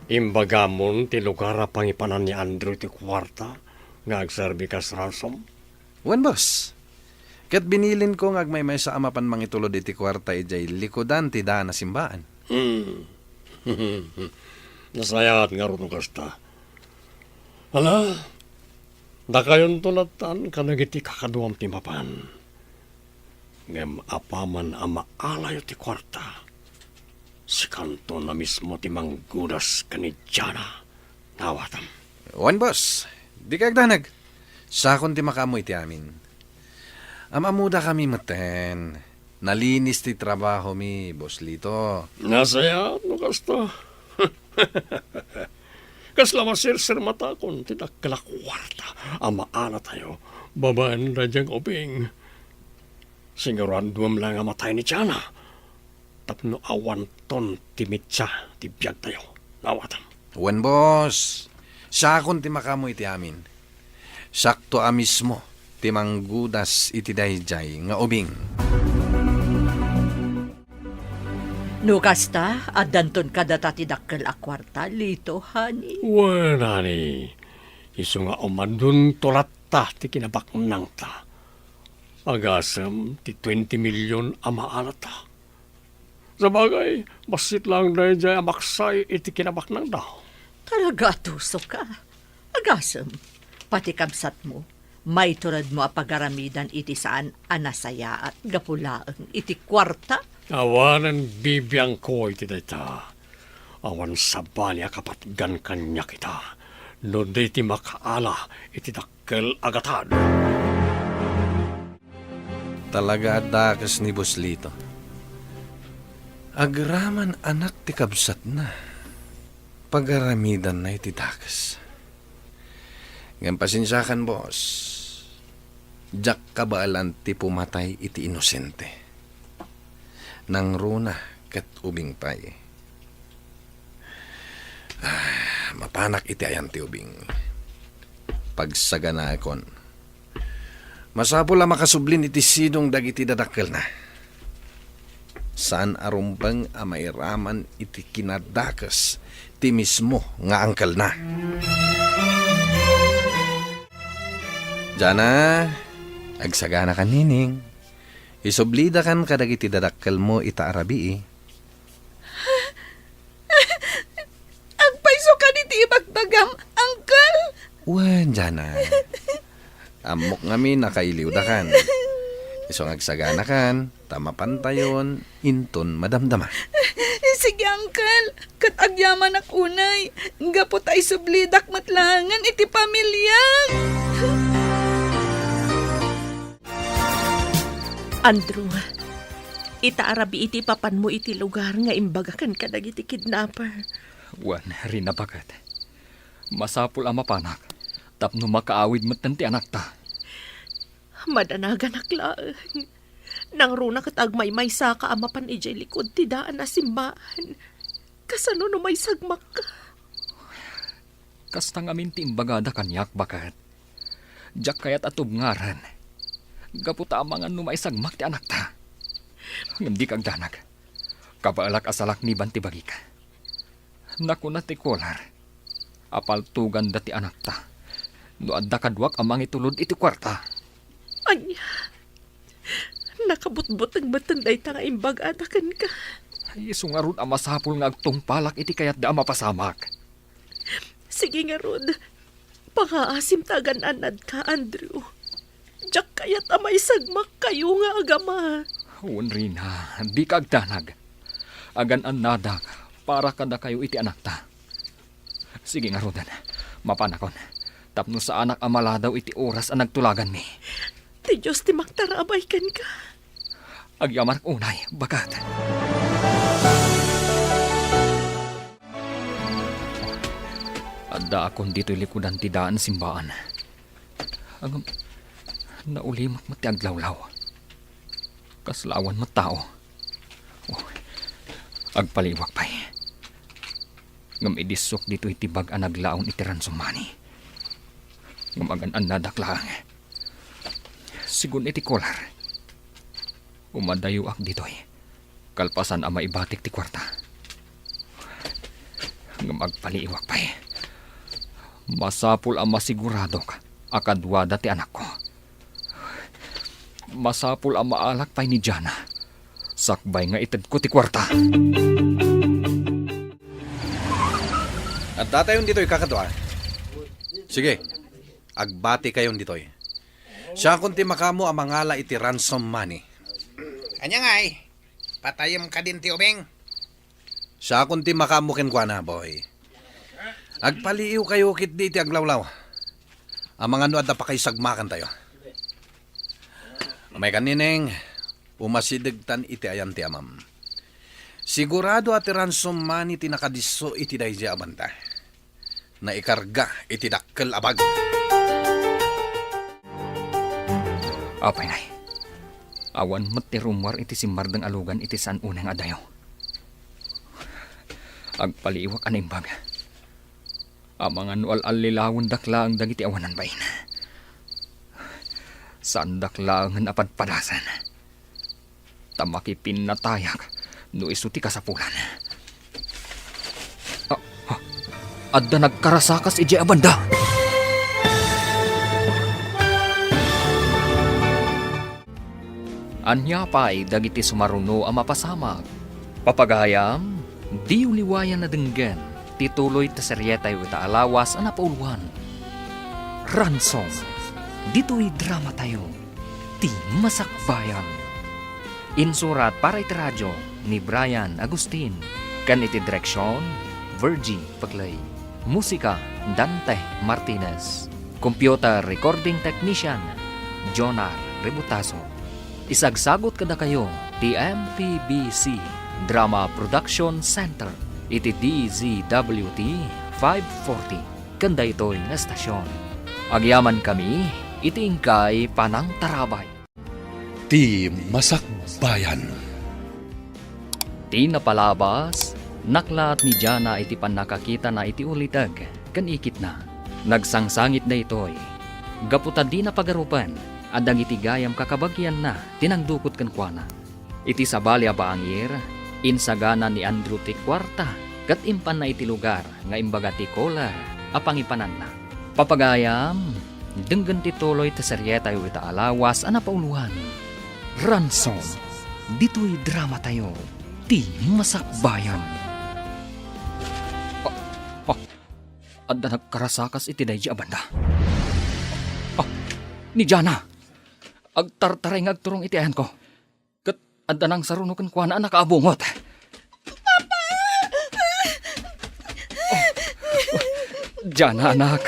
imbagamon ti lugar a pangipanan ni Andrew ti kuarta nga agserbi kas ransom? Wen, boss. Ket binilinko nga agmaymaysa a mapan mangitulod iti kuarta idiay likudan ti daan a simbaan. Hmm. Nasayaat ngarud no kasta. Ala, dakayonto lattan kadagiti kakaduam ti mapan. Ngem apaman a maalayo ti kuarta, sikanto a mismo ti manggudas ken ni Jana. Awatam. Wen, boss. Dika agdanag. Siakon ti makaammo iti amin. Am-ammodakami metten. Nalinis ti trabahomi, Boss Lito. Nasayaat no kasta. Kasla masirsirmatakon ti dakkel a kuarta a maalatayo babaen daydiay ubing. Siguruaduem laeng a matay ni Jana tapno awanton ti mitsa ti biagtayo. Awatam. Wen, boss. Siakon ti makaammo iti amin. Siakto a mismo ti manggudas iti daydiay nga ubing. No kasta, addanton kadata ti dakkel a kuarta, Lito, honey. Wen, honey. Isu nga umadunto latta ti kinabaknangta. Agasem ti twenty million a maalata. Sabagay, bassit laeng daydiay a maksay iti kinabaknangda. Talaga, atusoka. Agasem, pati kabsatmo, maituredmo a pagaramidan iti saan a nasayaat gapu laeng iti kuarta. Awanen bibiangko iti dayta. Awan sabali a kapatgan kaniak ita, no di ti makaala iti dakkel a gatad. Talaga a dakes ni Boss Lito. Agraman anak ti kabsatna. Pagaramidanna iti dakes. Ngem pasensiakan, boss. Diak kabaelan ti pumatay iti inosente. Nangruna ket ubing pay. Ah, mapanak iti ayan ti ubing. Pagsaganaekon. Masapul a makasublin iti sidong dagiti dadakkelna. Saan a rumbeng a mairaman iti kinadakes ti mismo nga angkelna. Jana, agsaganakan, Nining. Isublidakan kadagiti dadakkelmo ita a rabii. Agpayso kadi ti ibagbagam, Uncle? Wen, Jana. Ammok ngamin a kailiwdakan. Isu nga agsaganakan, ta mapantayon inton madamdama. Sige, Uncle. Ket agyamanak unay, gapu ta isublidak met laengen iti pamiliak. Andrew, ita a rabii iti ipapanmo iti lugar nga imbagaken kadagiti kidnapper. Wen, Rina, baket. Masapul a mapanak tapno makaawid metten ti anakta. Madanaganak laeng. Nangruna ket agmaymaysaka a mapan idiay likud ti daan a simbaan. Kasano no maisagmakka? Kasta ngamin ti imbagada kaniak, baket. Diak kayat a tubngaren. Gapu ta amangan no maisagmak ti anakta. Ngem dika agdanag. Kabaelak a salakniban ti bagik. Nakuna ti caller a paltoganda ti anakta no adda kaduak a mangitulod iti kuarta. Ania? Nakabutbuteng metten dayta nga imbagada kenka. Isu ngarud a masapul nga agtungpalak iti kayatda a mapasamak. Sige ngarud, pangaasim ta agan-annadka, Andrew. Diak kayat a maisagmakkayo nga agama. Wen, Rina, dika agdanag. Agan-annadak para kadakayo iti anakta. Sige ngaruden, mapanakon, tapno saanak a maladaw iti oras a nagtulaganmi. Ti Dios ti mangtarabay kenka. Agyamanak unay, baket. Daakon ditoy likudan ti daan simbaan. Ngem naulimek met ti aglawlaw. Kasla awan met tao. Oh, agpaliiwak pay. Ngem idissok ditoy ti bag a naglaon iti ransom money. Ngem agan-annadak laeng. Sigun iti caller, umadayoak ditoy kalpasan a maibatik ti kuarta. Ngem agpaliiwak pay. Masapul a masiguradok a kaduada ti anakko. Masapul a maalak pay ni Jana sakbay nga itedko ti kuarta. Addatayon ditoy, kakadua. Sige, agbatikayon ditoy. Siakon ti makaammo a mangala iti ransom money. Ania ngay? Patayem kadin ti ubing? Siakon ti makaammo kenkuana, boy. Agpaliiwkayo ketdi iti aglawlaw. Amangan no adda pakaisagmakantayo. Umay kan, Nineng, umasidegtan iti ayan ti amam. Sigurado a ti ransom money ti nakadisso iti daydiay a banda. Naikarga iti dakkel a bag. Apay ngay, awan met ti rummuar iti simmardeng a lugan iti saan unay nga adayo. Agpaliiwak a naimbag. Amangan no al-allilawendak laeng dagiti awanan bain. Saandak laengen a padpadasen. Ta makipinnatayak no isu ti kasapulan. Ah, ah, adda nagkarasakas idiay a banda. Ania pay dagiti sumaruno a mapasamak? Papagayam, diyo liwayan a denggen ti tuloy ta serietayo ita a lawas a napauluan. Ransom, ditoy dramatayo, ti Masakbayan. Insurat para iti radio ni Brian Agustin, ken iti direksion, Virgie Paclay. Musika, Dante Martinez. Computer recording technician, Jonar Rebutaso. Isagsagut kadakayo ti M P B C Drama Production Center iti D Z W T five forty ken daytoy nga estasion. Agyamankami iti inkay panangtarabay. Ti Masakbayan. Ti napalabas, naklaat ni Jana iti pannakakitana iti uliteg ken ikitna. Nagsangsangit daytoy gapu ta dina pagarupen a dagiti gayam kakabagianna ti nangdukot kenkuana. Iti sabali a bangir, insagana ni Andrew ti kuarta ket impanna iti lugar nga imbaga ti caller a pangipananna. Papagayam, denggen ti tuloy ti serietayo ita a lawas a napauluan. Ransom, ditoy dramatayo, ti Masakbayan. Ah, ah, adda nagkarasakas iti daydi a banda. Ah, ni Jana, agtartaray nga agturong iti ayanko. Ket adda nangsaruno kenkuana a nakaabungot. Papa! Oh, oh, Jana, anak.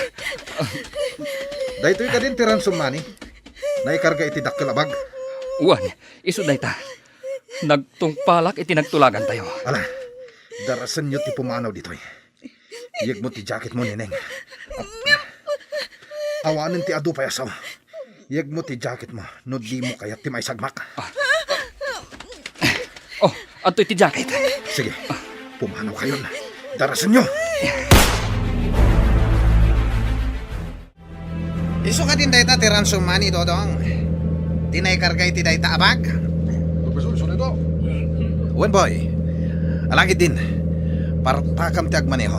Daytoy kadin ti ransom money? Naikarga iti dakkel a bag? Wen, isu dayta. Nagtungpalak iti nagtulagantayo. Ala, darasenyo ti pumanaw ditoy. Iyegmo ti jacketmo, Neneng. Awanen ti adu pay a sao. Iyegmo ti jacketmo no dimo kayat ti maisagmak. Ah. Oh, adtoy ti jacket. Sige, pumanawkayon. Darasenyo. Isu kadin dayta ti ransom money, Dodong. Ti naikarga iti dayta a bag? Professor, isu dayta. Wen, boy. Alagidin, partakam ti agmaneho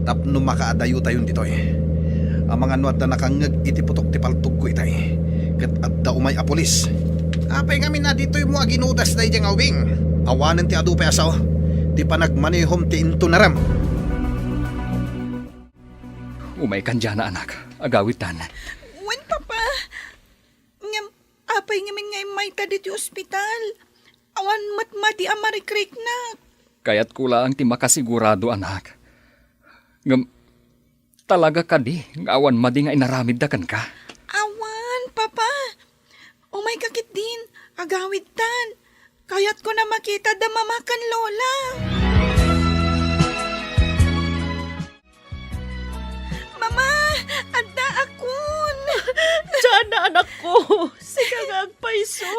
tapno makaadayotayon ditoy. Amangan no adda nakangngeg iti putok ti paltogko itay, ket adda umay a pulis. Apay ngamin a ditoymo aginudas daydiay nga ubing? Awanen ti adu pay a sao ti panagmanehom ti intunarem. Umaykan, Jana, anak. Agawidtan. Wen, Papa. Ngem, apay ngamin nga immayta ditoy ospital? Awan met madi a marikriknak. Kayatko laeng ti makasigurado, anak. Ngem, talaga kadi nga awan madi nga inaramidda kenka? Awan, Papa. Umayka ketdin, agawidtan. Kayatko a makita da Mama ken Lola. Oh, sika nga agpayso.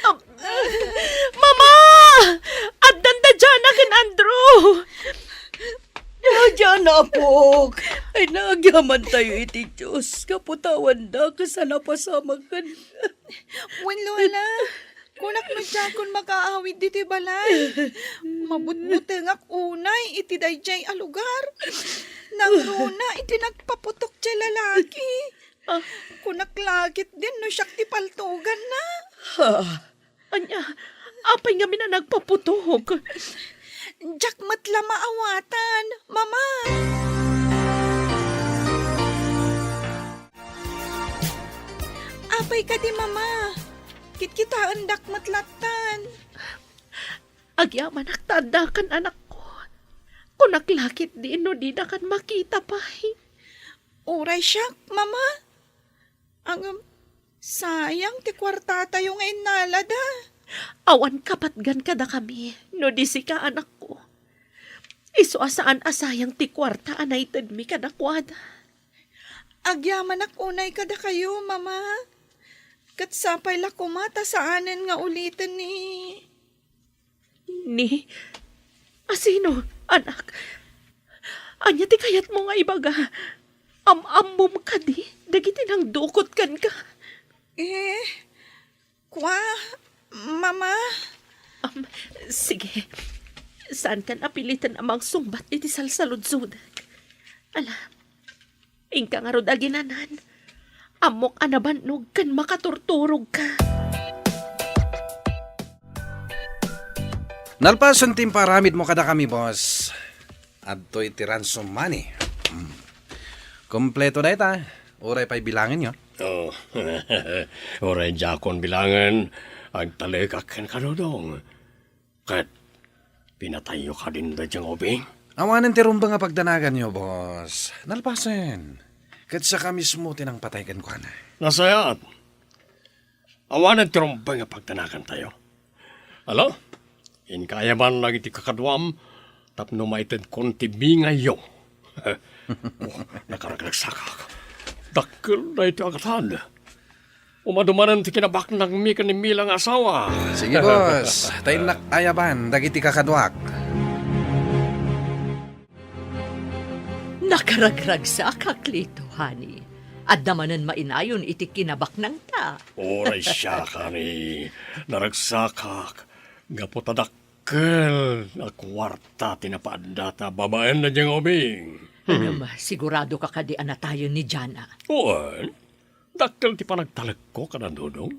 Am-, Mama! Addan da Jana ken Andrew! Adiana, apok. Ay, nagyaman tayo iti Dios. Kaputawanda, kasano a pasamak ken Wen, Lola, kunak no diakon makaawid ditoy balay. Mabutbutengak unay iti daydiay a lugar. Nangruna iti nagpaputok diay lalaki. Ah. Kunak la ketdin no siak ti paltuganna. Ha? Ania, apay ngamin a nagpaputok? Diak met la maawatan, Mama. Apay kadi, Mama? Kitkitaendak met lattan. Agyamanak ta addakan, anakko. Kunak la ketdin no didakan makita pay. Uray siak, Mama. Ngem, sayang ti kuartatayo nga innalada. Awan kapatgan kadakami no di sika, anakko. Isu a saan a sayang ti kuarta a naitedmi kadakuada. Agyamanak unay kadakayo, Mama. Ket sapay la koma ta saanen nga uliten ni Ni? Asino, anak? Ania ti kayatmo nga ibaga? Am-ammom kadi dagiti nangdukot kenka? Eh, kua, Mama? Am, sige. Saankan a piliten a mangsungbat iti salsaludsodek. Ala, inka ngarud aginanan. Ammok a nabannog ken makaturturogka. Nalpasen ti imparamidmo kadakami, boss. Adtoy ti ransom money. Mm. Kompleto dayta. Uray pay bilangenyo. Oh, uray diakon bilangen, agtalekak kenka, Dodong. Ket pinatayyo kadin daydiay nga ubing? Awanen ti rumbeng a pagdanaganyo, boss. Nalpasen. Ket siaka mismo ti nangpatay kenkuana. Nasayaat. Awanen ti rumbeng a pagdanagantayo. Ala, inka ayaban dagiti kakaduam tapno maitedkon ti bingayyo. Oh, nakaragragsakak. Dakkel daytoy a gatad. Umadumanen ti kinabaknangmi ken ni Mila nga asawa. Sige, boss. Ta innak ayaban dagiti kakaduak. Nakaragragsakak, Lito, honey. Adda manen mainayon iti kinabaknangta. Uray siak, honey. Naragsakak. Gapu ta dakkel a kuarta ti napaaddata babaen daydiay nga ubing. Ngem, sigurado ka kadi a natayen ni Jana? Wen, dakkel ti panagtalekko kada Dodong.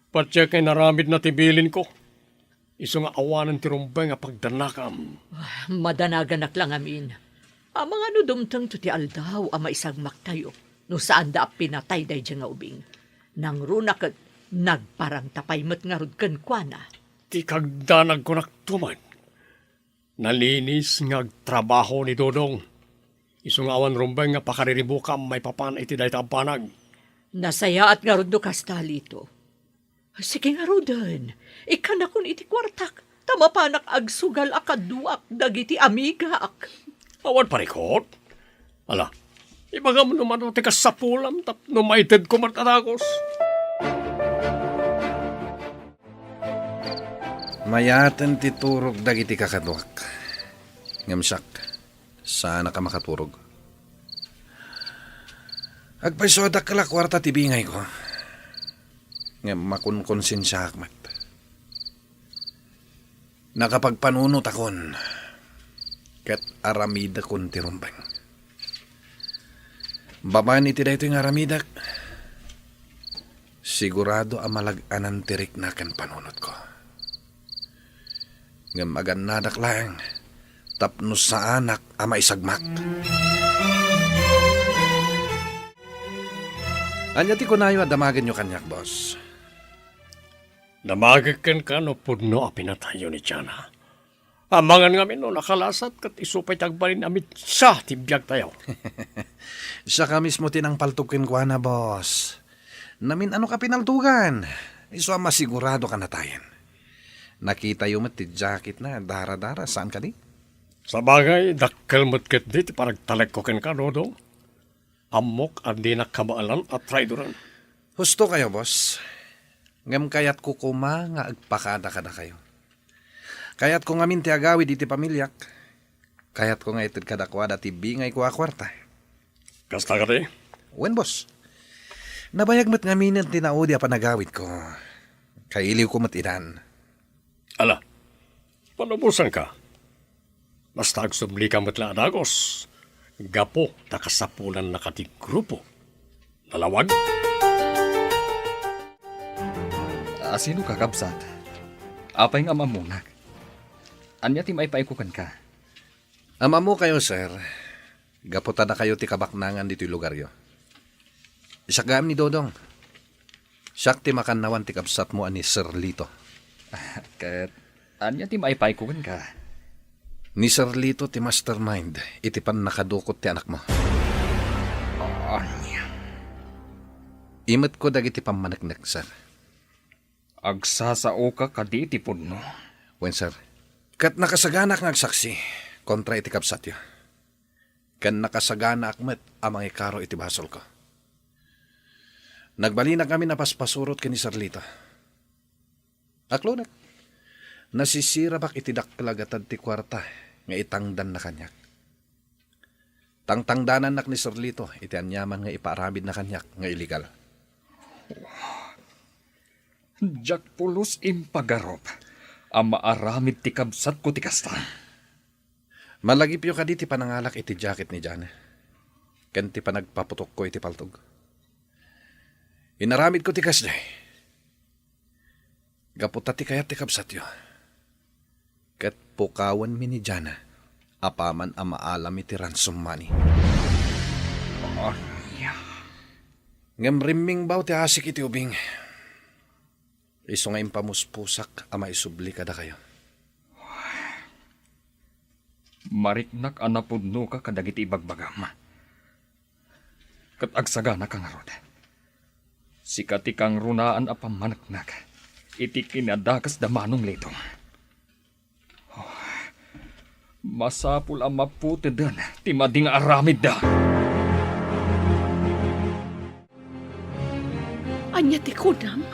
Patiek nga inaramidna ti bilinko. Isu nga awanen ti rumbeng a pagdanakam. Ah, madanaganak la ngamin. Amangan no dumtengto ti aldaw a maisagmaktayo no saanda a pinatay daydiay nga ubing. Nangruna ket nagparangta pay met ngarud kenkuana. Ti kagdanagkonakto met. Nalinis nga agtrabaho ni Dodong. Isu nga awan rumbeng nga pakariribukam maipapan iti dayta a banag. Nasayaat ngarud no kasta, Lito. Sige ngaruden, ikkanakon iti kuartak, ta mapanak agsugal a kaduak dagiti amigak. Awan parikot? Ala, ibagam no mano ti kasapulam tapno maitedko met a dagus. Mayaten ti turog dagiti kakaduak. Ngem siak, saanak a makaturog. Agpayso a dakkel a kuarta ti bingayko. Ngem makonkonsensiaak met. Nakapagpanunotakon ket aramidakon ti rumbeng. Babaen iti daytoy nga aramidek, sigurado a malag-anan ti rikna ken panunotko. Ngem agannadak laeng tapno saanak a maisagmak. Ania ti kunayo a damagenyo kaniak, boss? Damagek kenka no pudno a pinatayyo ni Jana. Amangan ngamin no nakalasat ket isu pay ti agbalin a mitsa ti biagtayo. Siaka mismo ti nangpaltog kenkuana, boss. Namin-anok a pinaltogan. Isu a masigurado ka natayen. Nakitayo met ti jacketna, dara-dara, saan kadi? Sabagay, dakkel met ketdi ti panagtalekko kenka, Dodong. Ammok a dinak kabaelan a traidoran. Husto kayo, boss. Ngem kayatko koma nga agpakada kadakayo. Kayatko ngamin ti agawid iti pamiliak. Kayatko nga ited kadakuada ti bingayko a kuarta. Kasta kadi? Wen, boss. Nabayag met ngaminen ti naudi a panagawidko. Kailiwko met idan. Ala, palubosanka. Basta agsublika met la a dagus. Gapu ta kasapulannaka ti grupo. Nalawag? A, sino ka, kabsat? Apay nga am-ammonak? Ania ti maipaayko kenka? Am-ammokayo, sir. Gapu ta dakayo ti kabaknangan ditoy lugaryo. Siak gayam ni Dodong. Siak ti makannawan ti kabsatmo a ni Sir Lito. Ket ania ti maipaayko kenka? Ni Sir Lito ti mastermind iti pannakadukot ti anakmo. Ania? Imetko dagiti pammaneknek, sir. Agsasaoka kadi iti pudno? Wen, sir. Ket nakasaganaak nga agsaksi kontra iti kabsatyo. Ken nakasaganaak met a mangikaro iti basolko. Nagbalinak ngamin a paspasurot ken ni Sir Lito. Aklonek, nasisirabak iti dakkel a gatad ti kuarta nga itangdanna kaniak. Tangtangdanannak ni Sir Lito iti aniaman nga ipaaramidna kaniak nga illegal. Diak pulos impagarup a maaramid ti kabsatko ti kasta. Malagipyo kadi ti panangalak iti jacket ni Jana ken ti panagpaputokko iti paltog. Inaramidko ti kasdi gapu ta ti kayat ti kabsatyo. Ket pukawenmi ni Jana apaman a maalam iti ransom money. Ania? Ngem rimmingbaw ti asik iti ubing. Isu nga impamuspusak a maisubli kadakayo. Mariknak a napudnoka kadagiti ibagbagam. Ket agsaganaka ngarud. Sika ti kangrunaan a pammaneknek iti kinadakes da Manong Lito. Oh, masapul a maputeden ti madi nga aramidda. Ania ti kunam?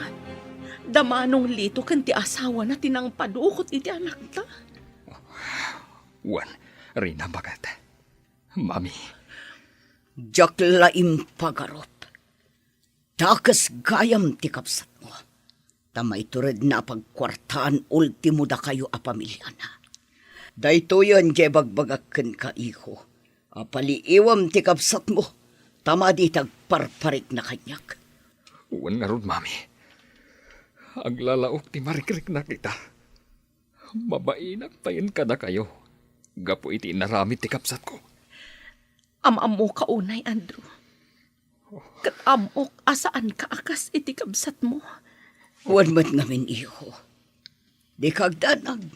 Da Manong Lito ken ti asawana ti nangpadukot iti anakta? Wen, Rina, baket. Mami. Diak la impagarup. Dakes gayam ti kabsatmo. Ta maituredna a pagkuartaan ultimo dakayo a pamiliana. Daytoyen ti ibagbagak kenka, iho, a paliiwem ti kabsatmo, ta madi ti agparparikna kaniak. Wen ngarud, Mami. Aglalaok ti marikriknak ita. Mabainak payen kadakayo gapu iti inaramid ti kabsatko. Am-ammoka unay, Andrew. Ket ammok a saanka a kas iti kabsatmo. Wen met ngamin, iho. Dika agdanag.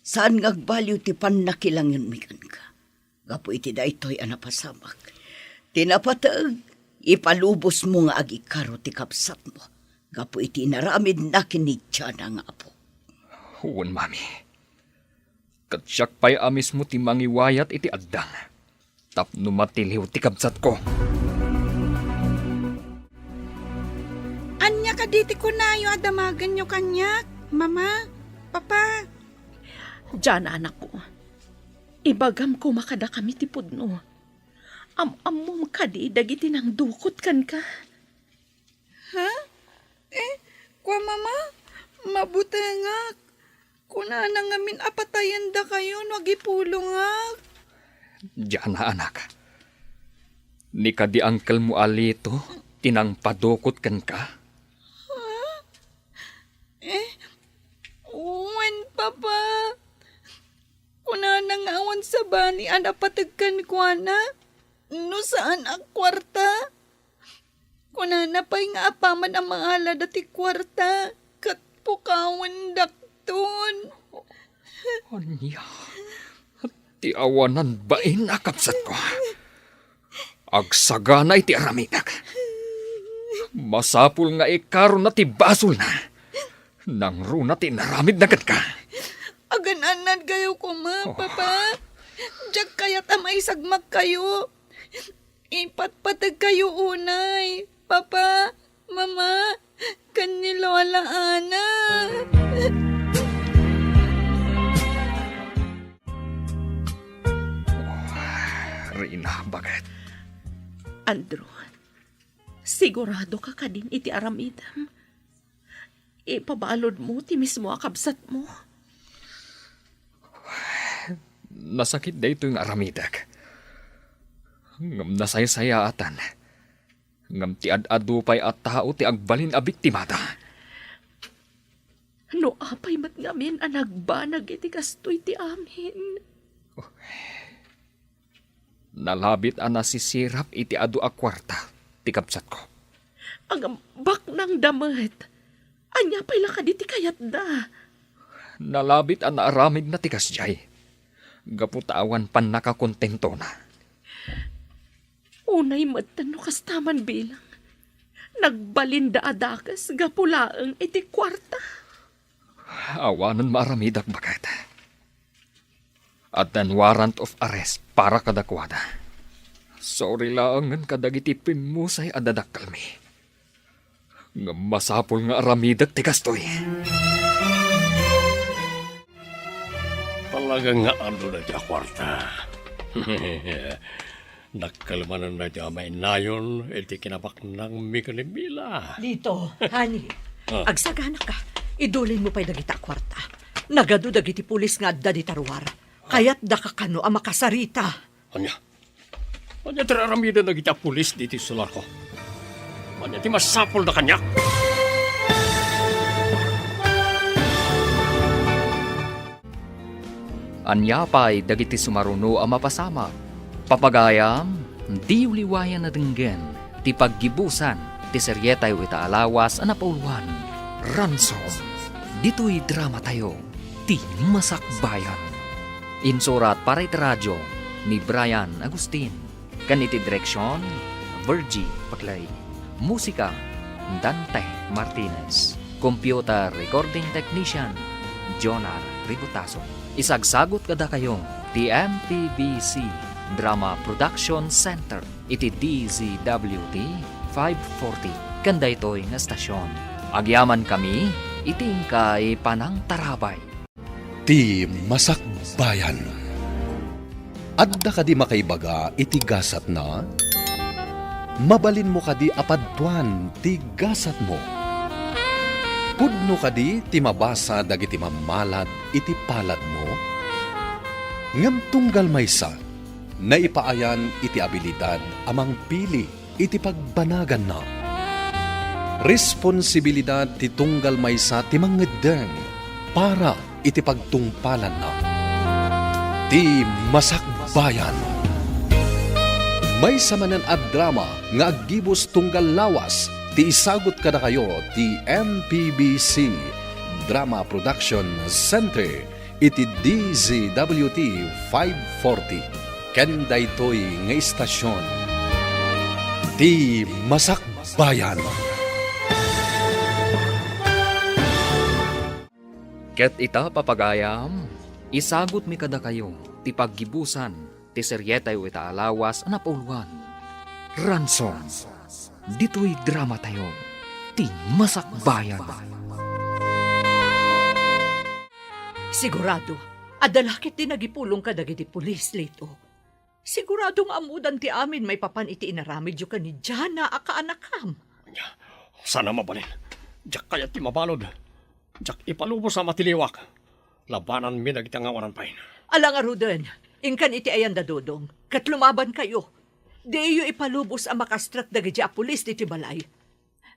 Saan nga agbaliw ti pannakilangionmi kenka. Gapu iti daytoy a napasamak. Ti napateg, ipalubosmo nga agikaro ti kabsatmo. Gapu iti inaramidna ken ni Jana nga apo. Wen, Mami. Ket siak pay a mismo ti mangiwayat iti addang tapno matiliw ti kabsatko. Ania kadi ti kunayo a damagenyo kaniak, Mama, Papa? Jana, anakko, ibagam koma kadakami ti pudno. Am-ammom kadi dagiti nangdukot kenka? Ha? Eh, kua, Mama, mabutengak. Kunana ngamin a patayendakayo no agipulongak. Diana, anak. Ni kadi angkelmo a Lito ti nangpadukot kenka? Ha? Eh, wen, Papa. Kunana nga awan sabali a napateg kenkuana no saan a kuarta. Kunana pay nga apaman a maalada ti kuarta, ket pukawendakton. Ania? Ti awanan bain a kabsatko. Agsagana iti aramidek. Masapul nga ikarona ti basolna. Nangruna ti inaramidna kenka. Agan-annadkayo koma, Oh. Papa. Diak kayat a maisagmakkayo. Ipatpategkayo unay, Papa. Mama, ken ni Lola Ana. Rina, bakit? Andrew, sigurado ka kadin iti aramidem? Ipabaludmo ti mismo a kabsatmo. Nasakit daytoy nga aramidek. Ngem nasaysayaatan. Ngem ti ad-adu pay a tao ti agbalin a biktimada. No apay met ngamin a nagbanag iti kastoy ti amin? Nalabit a nasisirap iti adu a kuarta ti kabsatko. Ngem baknangda met. Ania pay la kadi ti kayatda? Nalabit a naaramidna ti kasdiay. Gapu ta awan pannakakontentona. Unay met no kasta man bilang, nagbalinda a dakes gapu laeng iti kuarta. Awanen maaramidak, baket. Addan warrant of arrest para kadakuada. Sorry laengen kadagiti pimmusay a dadakkelmi. Ngem masapul nga aramidek ti kastoy. Talaga nga adu daytoy a kuarta. Dakkel manen daytoy a mainayon iti kinabaknangmi ken ni Mila. Lito, honey, Ah. agsagana ka. Idulinmo pay dagita a kuarta. Nagadu dagiti pulis nga adda dita ruar. Kayatdaka kano a makasarita. Ania? Ania ti aramiden dagiti a pulis ditoy sularko? Ania ti masapulda kaniak? Ania pay dagiti sumaruno a mapasamak? Papagayam, diyo liwayan a denggen ti paggibusan ti serietayo ita a lawas a napauluan, Ransom. Ditoy dramatayo, ti Masakbayan. Insurat para iti radio ni Brian Agustin. Ken iti direksion, Virgie Paclay. Musika, Dante Martinez. Computer recording technician, Jonar Ributaso. Isagsagut kadakayo ti M P B C Drama Production Center iti D Z W T five forty ken daytoy nga estasion. Agyamankami iti inkay panangtarabay. Ti Masakbayan. Adda kadi makaibaga iti gasatna? Mabalinmo kadi a padtuan ti gasatmo? Pudno kadi ti mabasa dagiti mammalad iti paladmo? Ngem tunggal maysa, naipaayan iti abilidad a mangpili iti pagbanaganna. Responsibilidad ti tunggal maysa ti mangngeddeng para iti pagtungpalanna. Ti Masakbayan. Maysa manen a drama nga aggibus tunggal lawas ti isagut kadakayo ti M P B C Drama Production Center iti D Z W T five forty. Ken daytoy nga istasion, ti Masakbayan. Ket ita, papagayam, isagutmi kadakayo ti paggibusan ti serietayo ita a lawas a napauluan, Ransom. Ditoy dramatayo, ti Masakbayan. Sigurado, adda la ket ti nagipulong kadagiti pulis, Lito. Sigurado nga ammodan ti amin maipapan iti inaramidyo ken ni Jana a kaanakam. Ania, saan a mabalin. Diak kayat ti mabalud. Diak ipalubos a matiliwak. Labananmi dagiti angawanan pay. Ala ngaruden, inkan iti ayan da Dodong, ket lumabankayo. Diyo ipalubos a makastrek dagiti a pulis ditoy balay.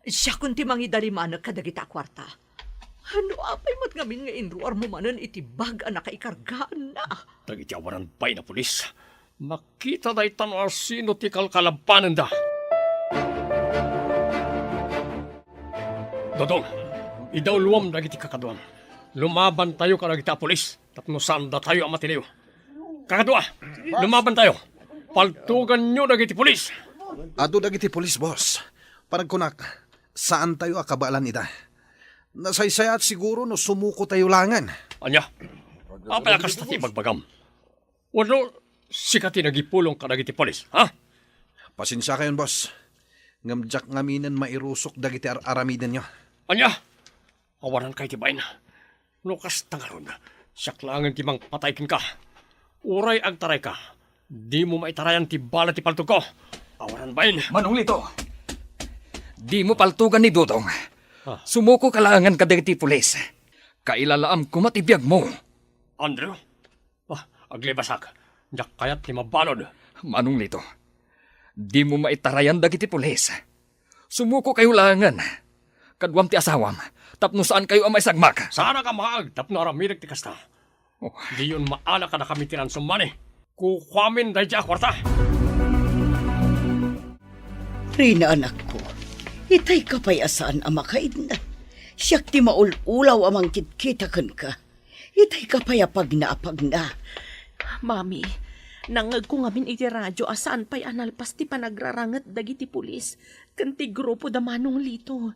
Siakon ti mangidalimanek kadagita a kuarta. No apay met ngamin nga inruarmo manen iti bag a nakaikargaanna? Dagiti awanan pay a pulis, makita dayta no asino ti kalkalabanenda. Dodong, idawluam dagiti kakaduam. Lumabantayo kadagita a pulis tapno saandatayo a matiliw. Kakadua, lumabantayo. Paltuganyo dagiti pulis. Adu dagiti pulis, boss. Panagkunak, saantayo a kabaelan ida. Nasaysayaat siguro no sumukotayo laengen. Ania? Apay a kasta ti ibagbagam? Wenno sika ti nagipulong kadagiti pulis, ha? Pasensiakayon, boss. Ngem diak ngaminen mairusok dagiti ar-aramidenyo. Ania? Awanan kay ti bain. No kasta ngarud, siak laengen ti mangpatay kenka. Uray agtarayka, dimo maitarayan ti bala ti paltogko. Awanan bain. Manong Lito, dimo paltogan ni Dodong. Ah. Sumuko ka laengen kadagiti pulis. Kailalaam koma ti biagmo. Andrew? Ah, aglibasak. Diak kayat ti mabalud. Manong Lito, dimo maitarayan dagiti pulis. Sumuko kayo laengen. Kaduam ti asawam, tapno saan kayo a maisagmak. Saanak a maag tapno aramidek ti kasta. Oh. Diyon maala kadakami ti ransum money. Kukuamin daydi a kuarta. Rina, anakko, itay ka pay a saan a makaidna. Siak ti maul-ulaw a mangkitkita kenka. Itay ka pay a pagna a pagna. Mami, nangngegko ngamin iti radio a saan pay a nalpas ti panagraranget dagiti pulis ken ti grupo da Manong Lito.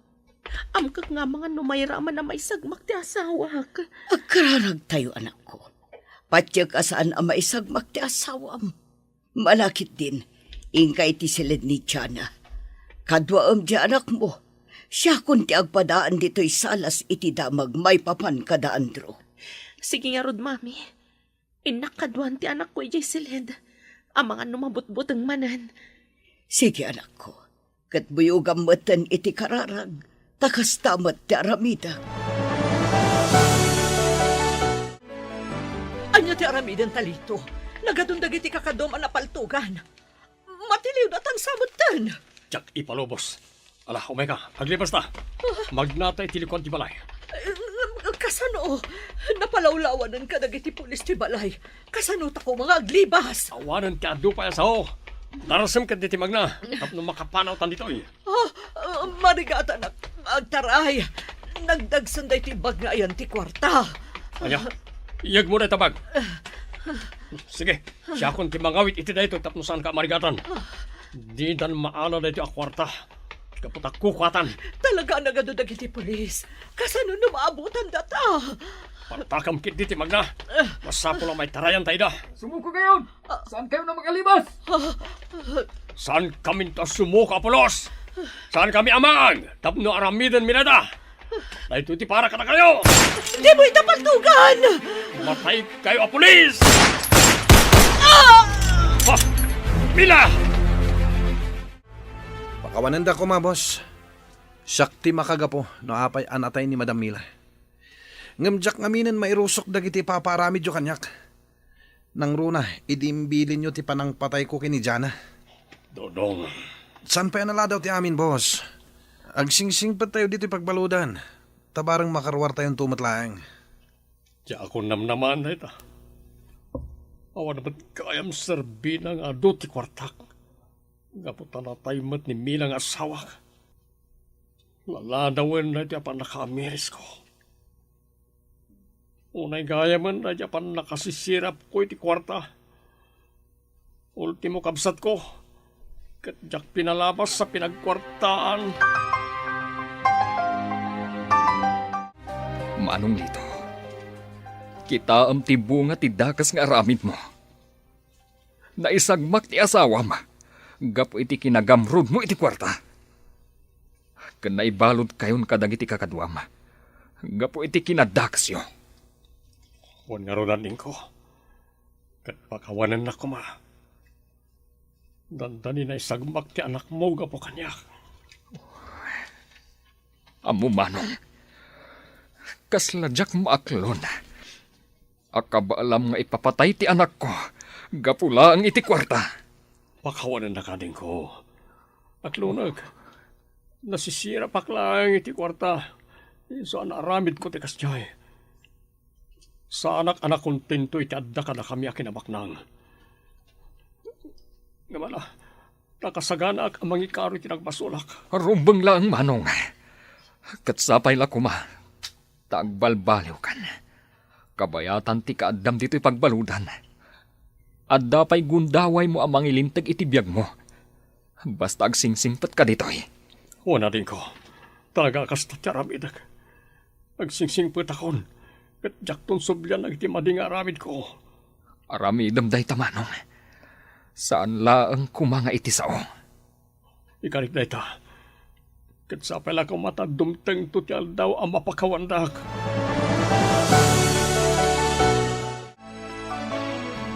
Amkek nga amangan no mayraman a maisagmak ti asawak. Agkararagtayo, anakko. Patiek a saan a maisagmak ti asawam. Malakitdin, inka iti siled ni Jana. Kaduaem ti anakmo. Siakon ti agpadaan ditoy salas iti damag maipapan kada Andrew. Sige ngarud, Mami. Innak kaduan ti anakko idiay siled. Amangan no mabutbuteng manen. Sige, anakko. Ket buyogam metten iti kararag, ta kasta met ti aramidek. Ania ti aramidenta, Lito? Nagadun dagiti kakaduam a napaltogan. Matiliwda tan sa metten. Diak ipalubos. Ala, umayka, aglibasta. Magnata iti likuan ti balay. Eh, kasano? Napalawlawanen kadagiti pulis ti balay. Kasano ta koma nga aglibas? Awanen ti adu pay a sao. Darasem ket diti magna, tapno makapanawtan ditoy. Ah, ah, marigatanak, agtaray. Nagdagsen daytoy bag nga ayan ti kuarta. Ania? Iyegmo dayta bag. Sige, siakon ti mangawit iti daytoy tapno saanka a marigatan. Didan maala daytoy a kuarta. Gapu ta kukuatan. Talaga a nagadu dagiti pulis. Kasano no maabutan data? Partakam ketdi ti magna. Masapul a maitarayan ta ida. Sumuko kayon! Saan kayo na makalibas? Saan kaminto a sumuko a pulos? Saan kami a maag tapno aramiden mi dayta? Daytoy ti para kadakayo! Di mo ita paltugan! Matay kayo a pulis! Ah! Ha! Mila! Pakawanenda koma, boss. Siak ti makagapu no apay a natay ni Madam Mila. Ngem diak ngaminen mairusok dagiti ipapaaramidyo kaniak. Nangruna, idi imbilinyo ti panangpatayko ken ni Jana. Dodong. Saan pay a naladaw ti amin, boss. Agsingsingpet tayo ditoy pagbaludan. Ta bareng makaruartayonto met laeng. Diakon namnamaen dayta. Awan met gayam serbina nga adu ti kuartak. Gapu ta natay met ni Mila nga asawak. Laladawen daytoy a pannakaamirisko. Unay gayamen daytoy a pannakasisirapko iti kuarta. Ultimo, kabsatko, ket diak pinalabas a pinagkuartaan. Manong Lito, kitaem ti bunga ti dakes nga aramidmo. Naisagmak ti asawam gapu iti kinagamrudmo iti kuarta. Ken naibaludkayon kadagiti kakaduam gapu iti kinadakesyo. Wen ngarud, adingko, ket pakawanennak koma. Dandani naisagmak ti anakmo gapu kaniak. Ammom, manong, kasla diak maaklon a kabaelam nga ipapatay ti anakko gapu laeng iti kuarta. Pakawanennak, adingko. Aklonek, nasisirapak laeng iti kuarta. Isu a naaramidko ti kasdiay. Saanak a nakontento iti adda kadakami a kinabaknang. Ngem ala, nakasaganaak a mangikaro iti nagbasolak. Rumbeng laeng, manong. Ket sapay la koma ta agbalbaliwkan. Kabayatan ti kaaddam ditoy pagbaludan. Adda pay gundawaymo a mangilinteg iti biagmo. Basta agsingsingpetka ditoy. Wen, adingko, talaga a kasta ti aramidek. Agsingsingpetakon, ket diakton sublian dagiti madi nga aramidko. Aramidem dayta, manong. Saan laeng koma nga iti sao. Ikarik dayta. Ket sapay la koma ta dumtengto ti aldaw a mapakawandak.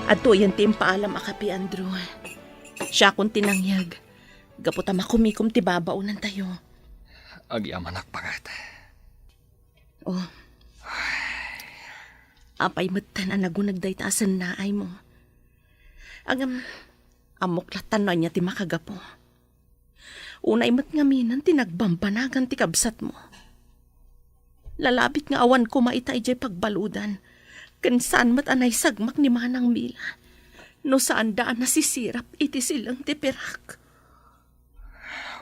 Adtoyen ti impaalam a kape, Andrew. Siakon ti nangyeg. Gapu ta makumikom ti babaonantayo. Agyamanak, pangat. Oh. Apay metten a naguneg dayta a sennaaymo? Agam, ammok latta no ania ti makagapu. Unay met ngaminen ti nagbambanagan ti kabsatmo. Lalabit nga awan koma ita idiay pagbaludan, ken saan met a naisagmak ni Manang Mila no saanda a nasisirap iti sileng ti pirak.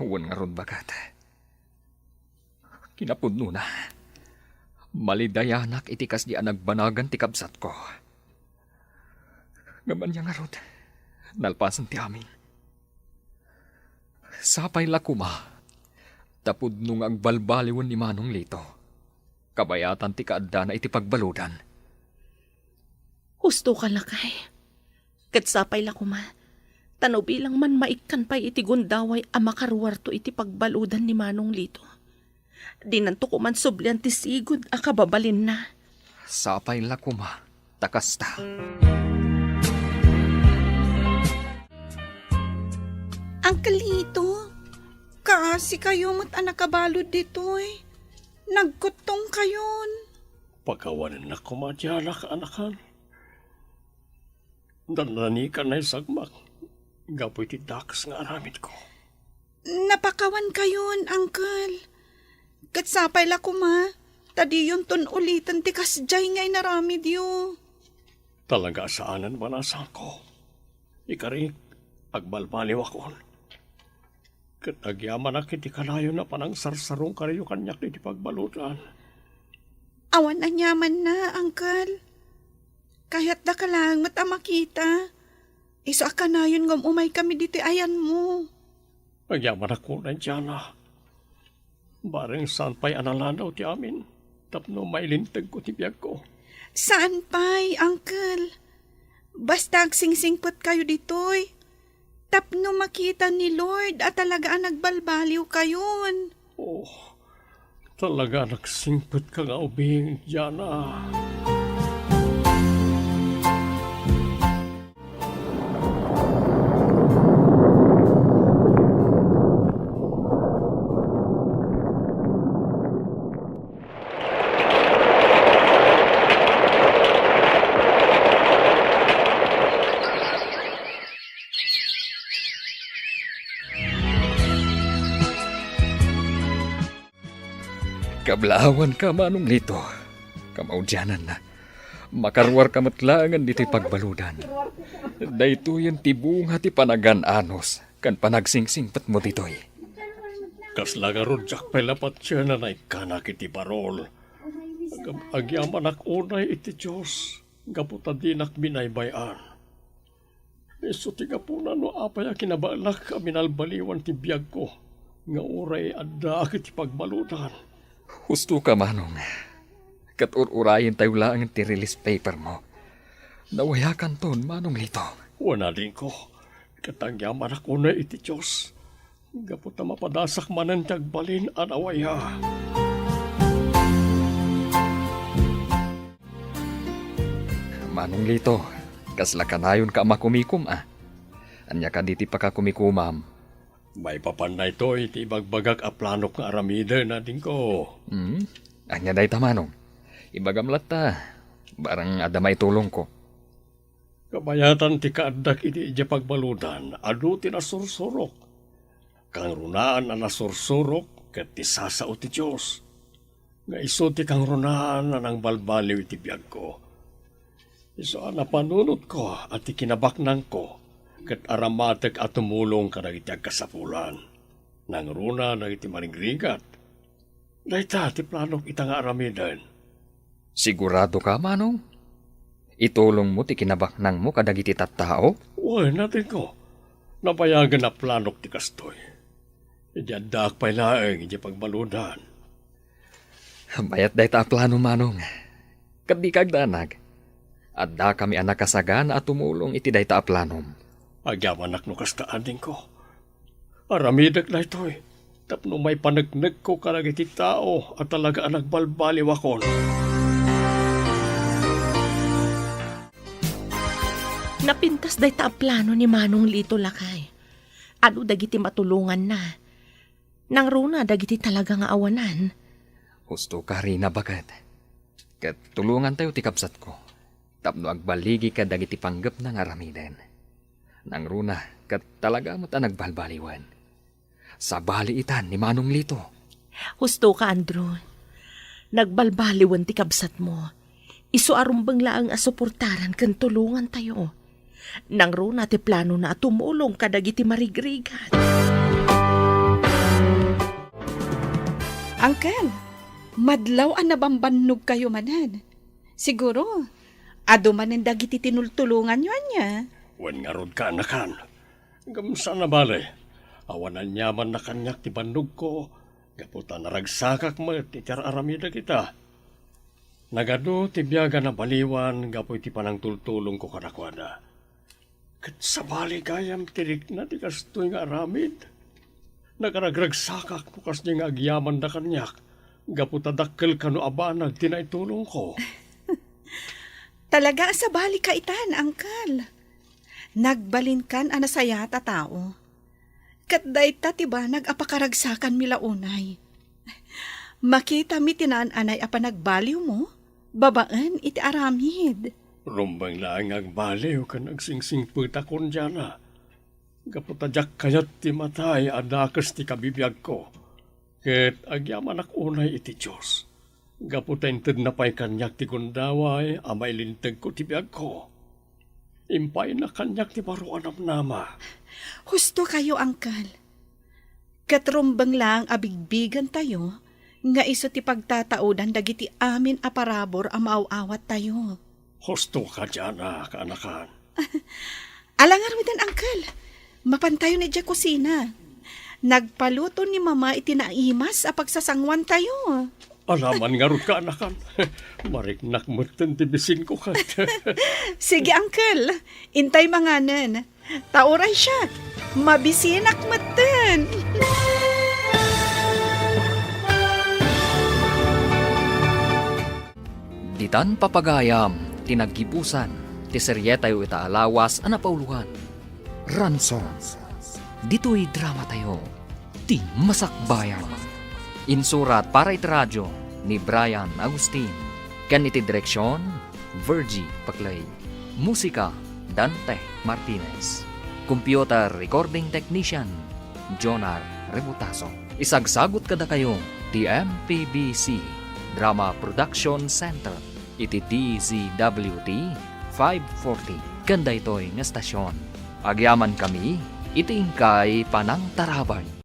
Wen ngarud, baket. Kinapudnona, malidayanak iti kasdi a nagbanagan ti kabsatko. Ngem ania ngarud, nalpasen ti amin. Sapay la koma ta pudno nga agbalbaliwen ni Manong Lito. Kabayatan ti kaaddana iti pagbaludan. Husto ka, lakay. Ket sapay la koma, ta no bilang man maikkan pay iti gundaway a makaruarto iti pagbaludan ni Manong Lito, dinanto koman sublian ti sigud a kababalinna. Sapay la koma ta kasta. Uncle Lito, kaasi kayo met a nakabalud ditoy. Nagkuttong kayon. Pakawanennak koma ti alak, anakan. Nannanikan naisagmak gapu iti dakes nga aramidko. Napakawan kayon, Uncle. Ket sapay la koma, ta diyonton uliten ti kasdiay nga inaramidyo. Talaga a saanen, banasanko. Ikarik, agbalbaliwakon. Ket agyamanak iti kanayon a panangsarsarungkayo kaniak iti pagbaludan. Awan aniamanna, Uncle. Kayatdaka laeng met a makita. Isu a kanayon nga um-umaykami ditoy ayanmo. Agyamanak unay, Diana. Bareng saan pay a nalanaw ti amin tapno mailintegko ti biagko. Saan pay, Uncle. Basta agsingsingpetkayo ditoy tapno makita ni Lord a talaga a nagbalbaliwkayon. Oh, talaga a nagsingpetka nga ubing, Diana. Kablaawanka, Manong Lito. Kamaudiananna, makaruarka met laengen ditoy pagbaludan. Daytoyen ti bunga ti panagaan-anos ken panagsingsingsingpetmo ditoy. Kasla ngarud diak pay la patien a naikkanak iti barol. Agam-, agyamanak unay iti Dios gapu ta dinak binaybay-an. Isu ti gapuna no apay a kinabaelak a binalbaliwan ti biagko nga uray addaak iti pagbaludan. Husto ka, Manong. Ket ur-urayentayo laeng ti release paper mo. Nawayakanton, Manong Lito. Wen, adingko, ket agyamanak unay iti Dios gapu ta mapadasak manen ti agbalin a nawaya. Manong Lito, kasla kanayonka a makumikom a? Ania kadi ti pakakumikomam? Maipapan daytoy ti ibagbagak a planok nga aramiden, adingko. Hmm? Ania dayta, Manong? Ibagam latta, barang adda maitulongko. Kabayatan ti kaaddak iti idiay pagbaludan, adu ti nasursurok. Kangrunaan a nasursurok ket ti sasao ti Dios. Nga isu ti kangrunaan a nangbalbaliw iti biagko. Isu a napanunotko a ti kinabaknangko ket aramatek a tumulong kadagiti agkasapulan. Nangruna dagiti marigrigat. Dayta ti planok ita nga aramiden. Sigurado ka, Manong? Itulongmo ti kinabaknangmo kadagiti tattao? Wen, adingko. Nabayagen a planok ti kastoy. Idi addaak pay laeng idiay pagbaludan. Mayat dayta a plano, Manong. Ket dika agdanag. Addakami a nakasagana a tumulong iti dayta a planom. Agyamanak no kasta, adingko. Aramidek daytoy tapno maipaneknekko kadagiti tao a talaga a nagbalbaliwakon. Napintas dayta a plano ni Manong Lito, lakay. Adu dagiti matulonganna. Nangruna dagiti talaga nga awanan. Husto ka, Rina, baket. Ket tulongantayo ti kabsatko tapno agbaligi kadagiti panggepna nga aramiden. Nangruna ket talaga met a nagbalbaliwen. Sabali itan ni Manong Lito. Husto ka, Andrew. Nagbalbaliwen ti kabsatmo. Isu a rumbeng laeng a suportaran ken tulongantayo. Nangruna ti planona a tumulong kadagiti marigrigat. Uncle, madlaw a nabambannogkayo manen. Siguro, adu manen dagiti tinultulonganyo, ania? Wen ngarud, kaanakan. Ngem saan a bale, awan aniamanna kaniak ti bannogko, gapu ta naragsakak met iti ar-aramidek ita. Nagadu ti biag a nabaliwan gapu iti panangtultulongko kadakuada. Ket sabali gayam ti rikna ti kastoy nga aramid. Nagaragragsakak no kasdi nga agyamanda kaniak, gapu ta dakkel kano a banag ti naitulongko. Talaga a sabalika itan, Uncle. Nagbalinkan a nasayaat a tao. Ket dayta ti banag a pakaragsakanmi la unay. Makitami ti naan-anay a panagbaliwmo babaen iti aramid. Rumbeng laeng nga agbaliw ken agsingsingpetakon, Diana. Gapu ta diak kayat ti matay a dakes ti kabibiagko. Ket agyamanak unay iti Dios. Gapu ta intedna pay kaniak ti gundaway a mailintegko ti biagko. Impayna kaniak ti baro a namnama. Husto kayo, Uncle. Ket rumbeng laeng a bigbigentayo nga isu ti pagtataudan dagiti amin a parabur a maaw-awattayo. Husto ka, Diana, kaanakan. Ala ngaruden, Uncle. Mapantayo idiay kusina. Nagpaluto ni Mama iti naimas a pagsasanguantayo. Alaman ngarud, kaanakan. Mariknak metten ti bisinko ket. Sige, Uncle. Intay manganen. Ta uray siak, mabisinak metten. Ditan papagayam ti naggibusan ti serietayo ita a lawas a napauloan, Ransom. Ditoy dramatayo, Ti Masakbayan. Insurat para iti radio ni Brian Agustin, ken iti direksion, Virgie Paclay. Musika, Dante Martinez. Computer recording technician, Jonar Rebutaso. Isagsagut kadakayo ti M P B C Drama Production Center iti D Z W T five forty ken daytoy nga estasion. Agyamankami iti inkay panangtarabay.